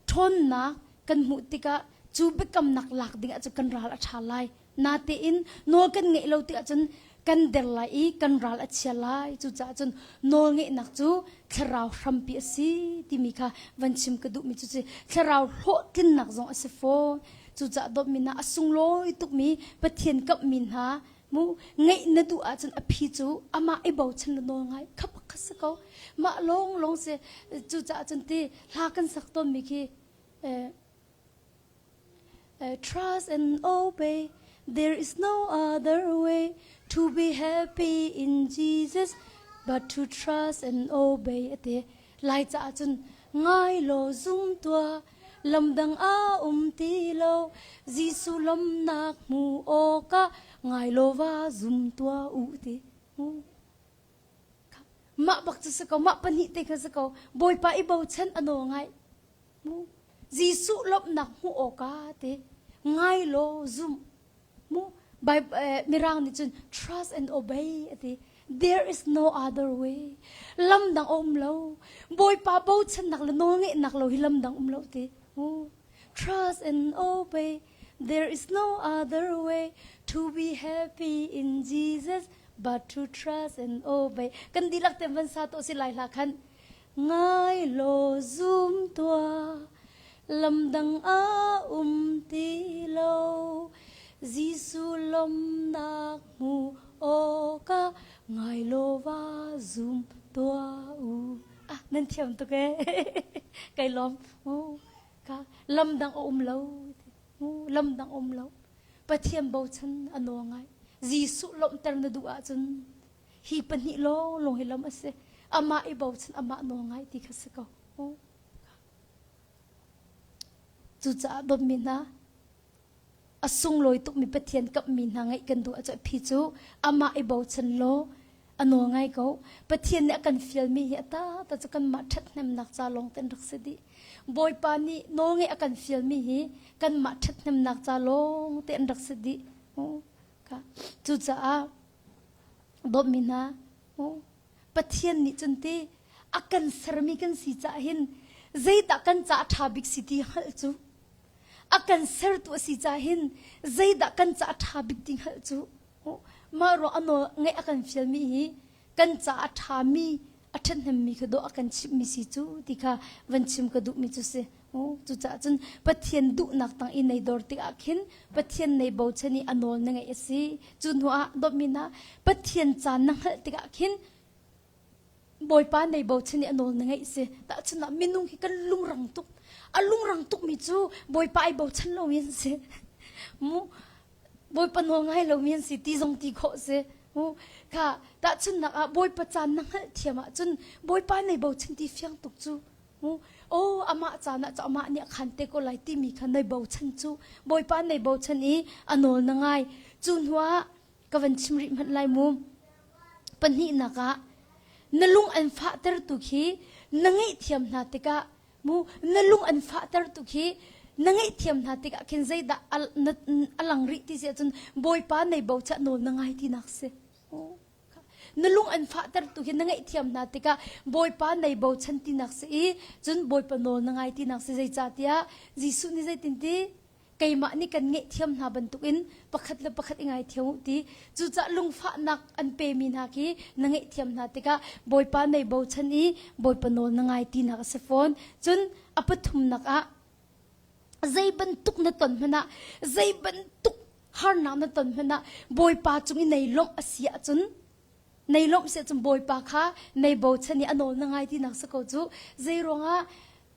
ṭhawnnak kan hmuh tikah cu biakamnak lak ding ahcun kan ral a ṭha lai. Natein nawl kan ngeih lo tikah cun kan der lai i kan ral a chia lai. Cucaah cun nawl ngeihnak cu thlarau hrampi a si timi kha van chim ka duhmi cu si. Thlarau hlawhtlinnak zong a si fawn. Cucaah dawtmi hna a sunglawi tukmi Pathian kamhmi hna mu ngeih na duh ahcun a phi cu amah i bochan la nawl ngai kha bak kha si ko. Mah lawng lawng si. Cucaah cun ti hla kan sak tawnmi khi eh, Trust and obey, there is no other way to be happy in Jesus but to trust and obey ati. Lai caah cun ngai law zum tuah, lamdang a um ti lo, Jesuh lawmnak hmu awkah ngai law va zum tuah u ti. Mah bak cu si ko, mah pahnih te kha si ko. Bawipa i bochan a nawl ngai. Mu Jesuh lawmhnak hmuh awkah ti ngai law zum. Mu Mirang nih cun trust and obey ati. There is no other way. Lam dang a um lo. Bawipa bochannak le nawlngeihnak lo hi lam dang um lo ti. Mu Trust and obey. There is no other way to be happy in Jesus but to trust and obey. Kan dihlak te van sa to si lai hla khan. Ngai law zum tuah, lamdang a um ti lo. Jesuh lawmnak hmu awkah ngai law va zum tuah u. Ah, nan thiam tuk ee. Kai lawm. Oh, ka lamdang a um lo. Lamdang a um lo. Pathian bochan a nawl ngai. Jesuh lawmhter na duh ahcun Hi pahnih lawnglawng hi lam a si. Amah i bochan, amah nawl ngai ti kha si ko. Cucaah dawtmi hna, a sunglawi tukmi Pathian kamhmi hna ngeih kan duh ahcun phi cu amah i bochan law a nawl ngai ko. Pathian nih a kan fialmi hi a ta ta cu kanmah ṭhathnemnak ca lawng te an rak si dih. Bawipa nih nawl ngeih a kan fialmi hi kanmah ṭhathnemnak ca lawng te an rak si dih. Cucaah Dawtmi hna, Pathian nih cun ti a kan sermi kan si caah hin zeidah kan caah ṭha bik si ti hngalh cu a kan sertu a si caah hin zeidah kan caah ṭha bik ti hngalh cu mah ruang a nawl ngeih a kan fialmi hi kan caah a ṭhami a ṭhahnemmi kha dawh a kan chimhmi si cu ti kha van chim ka duhmi cu si. Cucaah cun Pathian duhnak tang i nei dor tikah khin Pathian nei bochan i a nawl na ngeih a si. Cu hnu ah dawtmi hna Pathian caan na hngalh tikah khin Bawipa nei bochan i a nawl na ngeih si. Tahchunhnak ah minung hi kan lungrang tuk. A lungrang tukmi cu Bawipa ai bochan lomi an si. Mu Bawipa nawl ngai lomi an si ti zong ti khawh si. Kha tahchunhnak ah Bawipa caan na hngalh thiam ahcun Bawipa nei bochan ti fiang tuk cu. Aw amah caan ah cu amah nih a khan te ko lai timi kha nei bochan cu. Bawipa nei bochan i a nawl na ngai. Cu hnu ah ka van chim rih hmanh lai mu. Pahnihnak ah na lung an fahtertu khi na ngaihthiam hna tikah mu na lung an fahter tuk hi na ngaihthiam hna tikah khin zeidah a lang rih ti si ahcun Bawipa nei bochan nawl na ngai tinak si. Na lung an fahter tu hi na ngaihthiam hna tikah Bawipa nei bochan tinak si i cun Bawipa nawl na ngai tinak si zeicahtiah Jesuh nih zeitin ti keimah nih kan ngaihthiam hna bantukin pakhat le pakhat i ngaithiam u ti cucah lungfahnak an pemi hna khi na ngaihthiam hna tikah Bawipa nei bochan i Bawipa nawl na ngai tinak a si fawn cun a pathumnak ah zei bantuk na ton hmanh ah zei bantuk harnak na ton hmanh ah Bawipa cung i nei lawmh a si ahcun nei lawmh si ahcun Bawipa kha nei bochan i a nawl na ngai tinak si ko cu zei ruangah.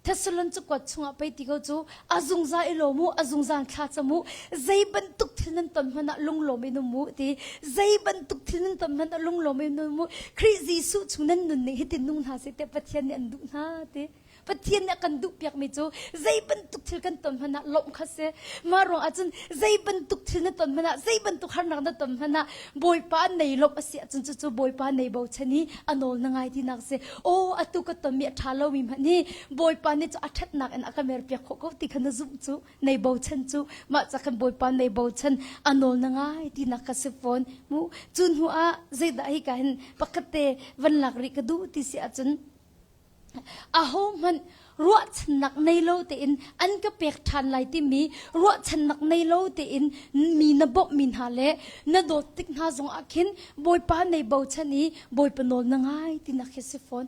Thessalon cakuat chungah pei ti ko cu a zungzal i lawm u, a zungzal thla cam u, zei bantuk thil nan ton hmanh ah lunglawm in um u ti, zei bantuk thil nan ton hmanh ah lunglawm in um u, Khrih Jesuh chung nan nunning hitin nung hna seh tiah Pathian nih an duh hna ti. Pathian nih a kan duhpiakmi cu zei bantuk thil kan ton hmanh ah lawmh kha si. Mah ruang ahcun zei bantuk thil na ton hmanh ah, zei bantuk harnak na ton hmanh ah Bawipa nei lawmh a si ahcun cucu Bawipa nei bochan i a nawl na ngai tinak si. Aw atu ka tonmi a ṭha lomi hmanh hi Bawipa nih cu a ṭhatnak in a ka merpiak khawh ko ti kha na zumh cu nei bochan cu mah ca khan Bawipa nei bochan a nawl na ngai tinak kha si fawn mu cu hnu ah zeidah hi ka hin pakhat te van lak rih ka duh ti si ahcun Ahohmanh ruahchannak nei lo tein an ka pek ṭhan lai timi ruahchannak nei lo tein mi na bawmhmi hna le na dawt tik hna zongah khin Bawipa nei bochan i Bawipa nawl na ngai tinak khi si fawn.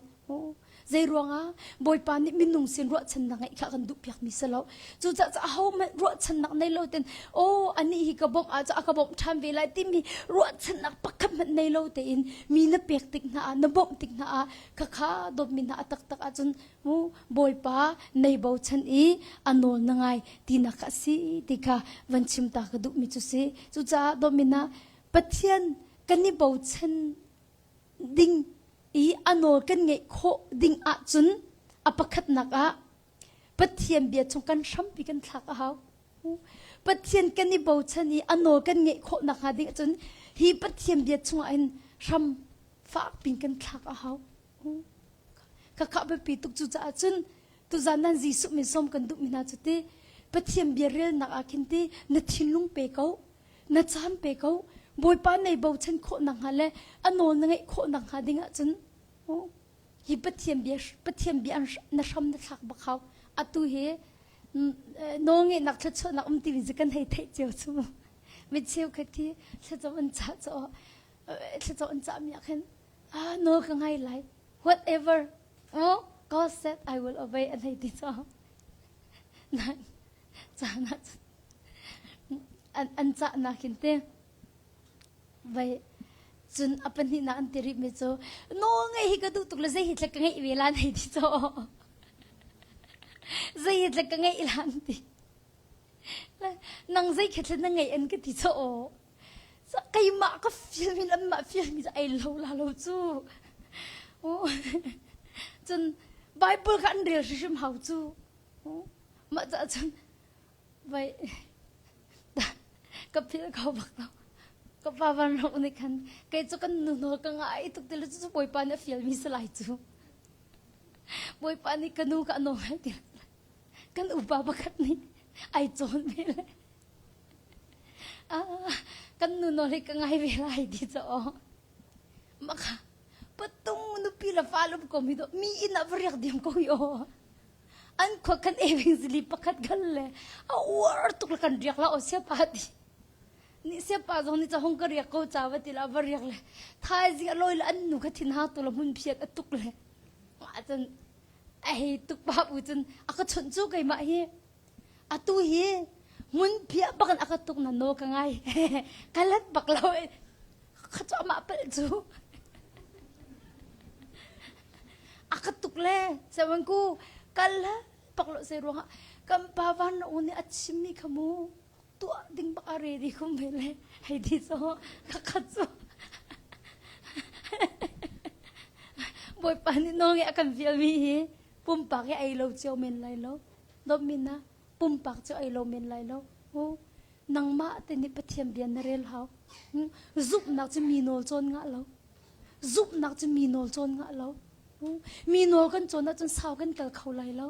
Zei ruangah Bawipa nih minung sin ruahchannak ngeih kha kan duhpiakmi si lo. Cucaah ahohmanh ruahchannak nei lo tein aw anih hi ka bawmh ahcun a ka bawmh ṭhan ve lai timi ruahchannak pakhat hmanh nei lo tein mi na pek tik hna ah na bawmh tik hna ah Khakha dawtmi hna a taktak ahcun mu Bawipa nei bochan i a nawl na ngai tinak kha a si ti kha van chim ta ka duhmi cu si. Cucaah dawtmi hna Pathian kan i bochan ding i a nawl kan ngeih khawh ding ahcun a pakhatnak ah Pathian bia chung kan hrampi kan thlak a hau. Pathian kan i bochan i a nawl kan ngeih khawh nakhnga ding ahcun hi Pathian bia chungah hin hram fakpi kan thlak a hau. Ka khah biapi tuk cu caah cun tuzan nan Jesuh min sawm kan duhmi hna cu ti Pathian bia relnak ah khin ti na thinlung pe ko na caan pe ko Bawipa nei bochan khawh nakhnga le a nawl na ngeih khawh nakhnga ding ahcun hi Pathian bia Pathian bia na hram na thlak bak hau atu hi nawlngeihnak thluachuahnak um timi cu kan hei theih cio cu mi cheukhat khi thlacam an cah caw thlacam an cah mi ah khin ah nawl ka ngai lai whatever oh God said I will obey an hei ti caw nan caan ah an an cah nak hin te Vai cun a pahnihnak an ti rihmi cu nawl ngeih hi ka duh tuk le zei hi tlek ka ngeih ve lan hei ti caw. Zei hi tlek ka ngeih lan ti. Nang zei kha na ngeih an ka ti caw. Keimah ka feel mi anmah feel mi ai lo la lo cu. Cun Bible kha an rel hrimhrim hau cu. Mah caah cun vai ka philh kho bak lo ka pa van rok nih khan kei cu kan nu nawl ka ngai tuk ti cu bawipa nih a fialmi si lai cu bawipa nih ka nu ka nawl ngai ti kan upa pakhat nih ai cawn ve le kan nu nawl hi ka ngai ve lai ti cu maka patung nupi le fa lum ko mi do mi inn ah va riak diam ko hi aw An khua kan eving zili pakhat kan le a uar tuk le kan riak la o siapa ti. Ni siapa zong ni hong ka riak ko cha va ti la va riak le thaizing a loi le an nu kha thin ha tu la hmun phiat a tuk le ma cun a hei tuk pa u cun a ka chawnh cu keimah hi atu hi hmun phiah bak in a ka tuk na no ka ngai ka let bak lo kha cu amah palh cu a ka tuk le sewangku kal pak lo se ruangah kan pa van u nih a chimmi kha mu tuah ding bak a ready khum ve le hei ti so ka khat cu bawipa nih nawl ngeih a kan fialmi hi pumpak hi ei lo cio men lai lo dawtmi na pumpak cu ei lo men lai lo nangmah te nih Pathian bia na rel hau zumhnak cu mi nawl cawn ngah lo zumhnak cu mi nawl cawn ngah lo mi nawl kan cawn ahcun sau kan kal kho lai lo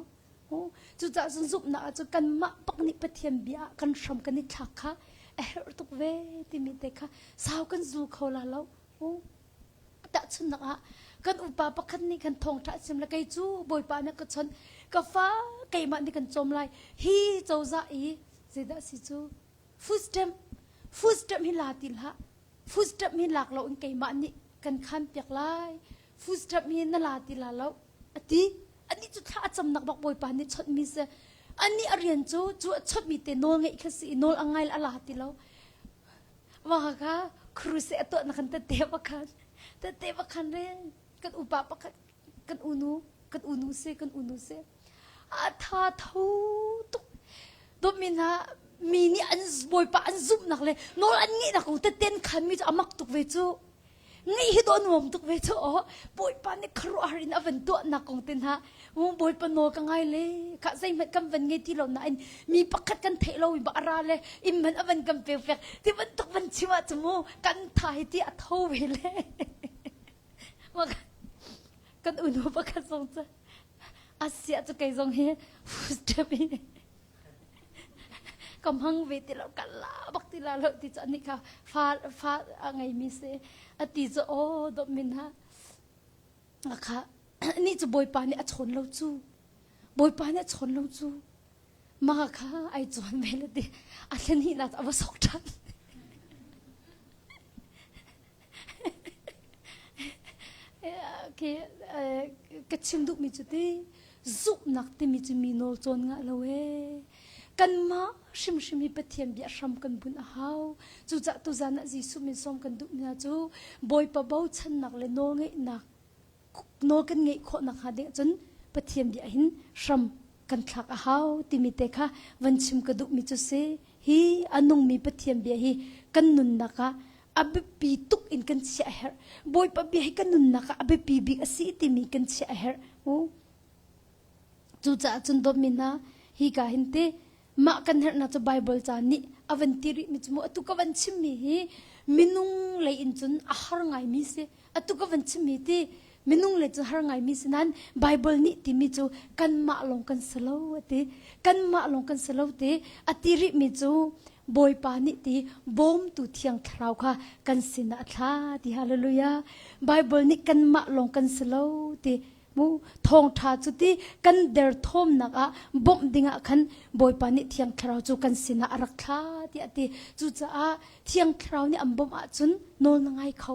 cucaah cun zumhnak ahcun kanmah bak nih Pathian bia ah kan hram kan i thlak kha a herh tuk ve timi te kha sau kan zul kho la lo Tahchunhnak ah kan upa pakhat nih khan thawngṭha a chim le kei cu Bawipa nih ka chawnh ka fa keimah nih kan cawm lai hi cozah i zeidah si cu food stamp food stamp hi la ti hlah food stamp hi lak lo in keimah nih kan khan piak lai food stamp hi na la ti la lo ati anih cu thla a camnak bak Bawipa nih chawnh mi si anih a rian cu cu a chawnh mi te nawl ngeih kha si i nawl a ngai a la ti lo Mah kha crusade a tuah na kan tette pakhat tette pakhat re kan upa pakhat kan unu kan unu si kan unu si. A tha tho tuk. Dawtmi hna mi nih an bawipa an zumhnak le nawl an ngeihnak kong teten khan mi cu a mak tuk ve cu. Ngeih hi dawh nuam tuk ve cu aw. Bawipa nih khuaruahhar in a van tuahnak kong te hna Bawipa nawl ka ngai le kha zeihmanh kan van ngei ti lo nain mi pakhat kan theih lo ba ara le inn man a van kan pek pek ti bantuk van chim ah cu mu kan tha hi ti a tho ve le kan unu pakhat zong cu asia cu kei zong hi footstep hi ka hmang ve ti lo ka la bak ti la lo ti cu ani kha fa fa a ngei mi si ati cu aw dawt min ha kha ni cu bawipa nih a chawn lo cu bawipa nih a chawn lo cu mah kha ai cawn ve le ti a thlen hi nak a va sok ṭhan Ka chim duhmi cu ti zumhnak timi cu mi nawl cawn ngah lo ee. Kanmah hrimhrim hi Pathian bia hram kan bunh a hau. Cucaah tuzan ah Jesuh min sawm kan duhmi hna cu Bawipa bochannak le nawlngeihnak nawl kan ngeih khawh nakhnga ding cun Pathian bia hin hram kan thlak a hau timi te kha van chim ka duhmi cu si. Hi a nungmi Pathian bia hi kan nunnak ah a biapi tuk in kan chiah a herh. Bawipa bia hi kan nunnak ah a biapi bik a si timi kan chiah a herh. Cucaah cun dawtmi hna, hi ka hin te mah kan herhnak cu Bible ca nih a van ti rihmi cu mu atu ka van chimmi hi minung lei in cun a har ngaimi si. Atu ka van chimmi ti minung le cu har ngaimi si nain Bible nih timi cu kanmah lawng kan si lo a ti. Kanmah lawng kan si lo ti a ti rihmi cu Bawipa nih ti bawmtu thiang thlarau kha kan sinah a thla ti hallelujah. Bible nih kanmah lawng kan si lo ti mu thawngṭha cu ti kan derthawmnak ah bawmh dingah khan Bawipa nih thiang thlarau cu kan sinah a rak thla tiah a ti. Cucaah thiang thlarau nih an bawmh ahcun nawl na ngai kho.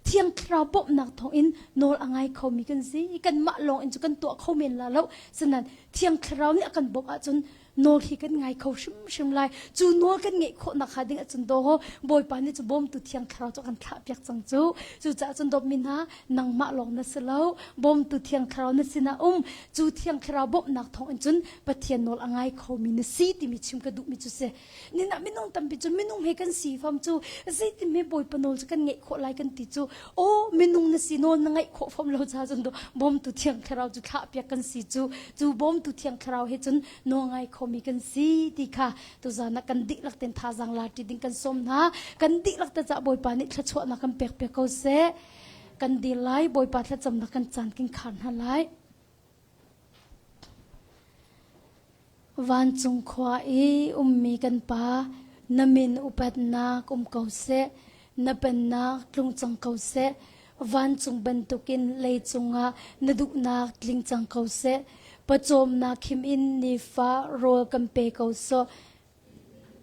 Thiang thlarau bawmhnak thawngin nawl a ngai khomi kan si. Kanmah lawng in cu kan tuah kho men la lo. Sinain thiang thlarau nih a kan bawmh ahcun nawl hi kan ngai kho hrimhrim lai. Cu nawl kan ngeih khawh nakhnga ding ahcun daw Bawipa nih cu bawmtu thiang thlarau cu a kan thlahpiak cang cu. Cucaah cun dawtmi hna nangmah lawng na si lo. Bawmtu thiang thlarau na sinah um. Cu thiang thlarau bawmhnak thawngin cun Pathian nawl a ngai khomi na si timi chim ka duhmi cu si. Nin ah minung tampi cu minung he kan si fam cu zeitin hme Bawipa nawl cu kan ngeih khawh lai kan ti cu aw minung na si nawl na ngeih khawh fam lo cha cun bawmtu thiang thlarau cu thlah piak kan si cu cu bawmtu thiang thlarau he cun nawl ngai khomi kan si ti kha tuzan ah kan dihlak ten thazaang la ti ding kan sawm hna kan dihlak te ca Bawipa nih thluachuahnak kan pek piak ko seh kan dil lai Bawipa thlacamnak kan caan kin khar hna lai Vancung khua i ummi kan Pa, na min upatnak um ko seh, na pennak tlung cang ko seh. Vancung bantukin leicung ah na duhnak tling cang ko seh. Pawcawmnak khim in nifa rawl kan pe ko sawh.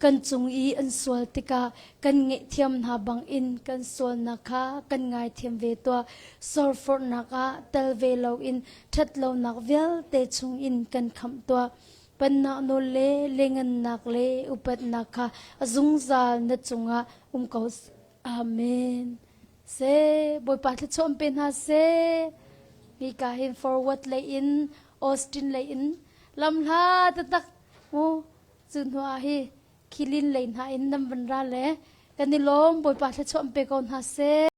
Kan cung i an sual tikah kan ngaihthiam hna bangin kan sualnak kha kan ngaithiam ve tuah. Sorforhnak ah tel ve loin ṭhatlonak vialte chungin kan khamh tuah. Pennak nawl le lengannak le upatnak kha a zungzal na cungah um ko. Amen. Seh, Bawipa thluachuah pe hna seh. Hika hin forward lei in Austin lei in lamhla taktak mu Cu hnu ah hi khilin lei hna in nan van ra le kan i lawm Bawipa thluachuah pe ko hna seh.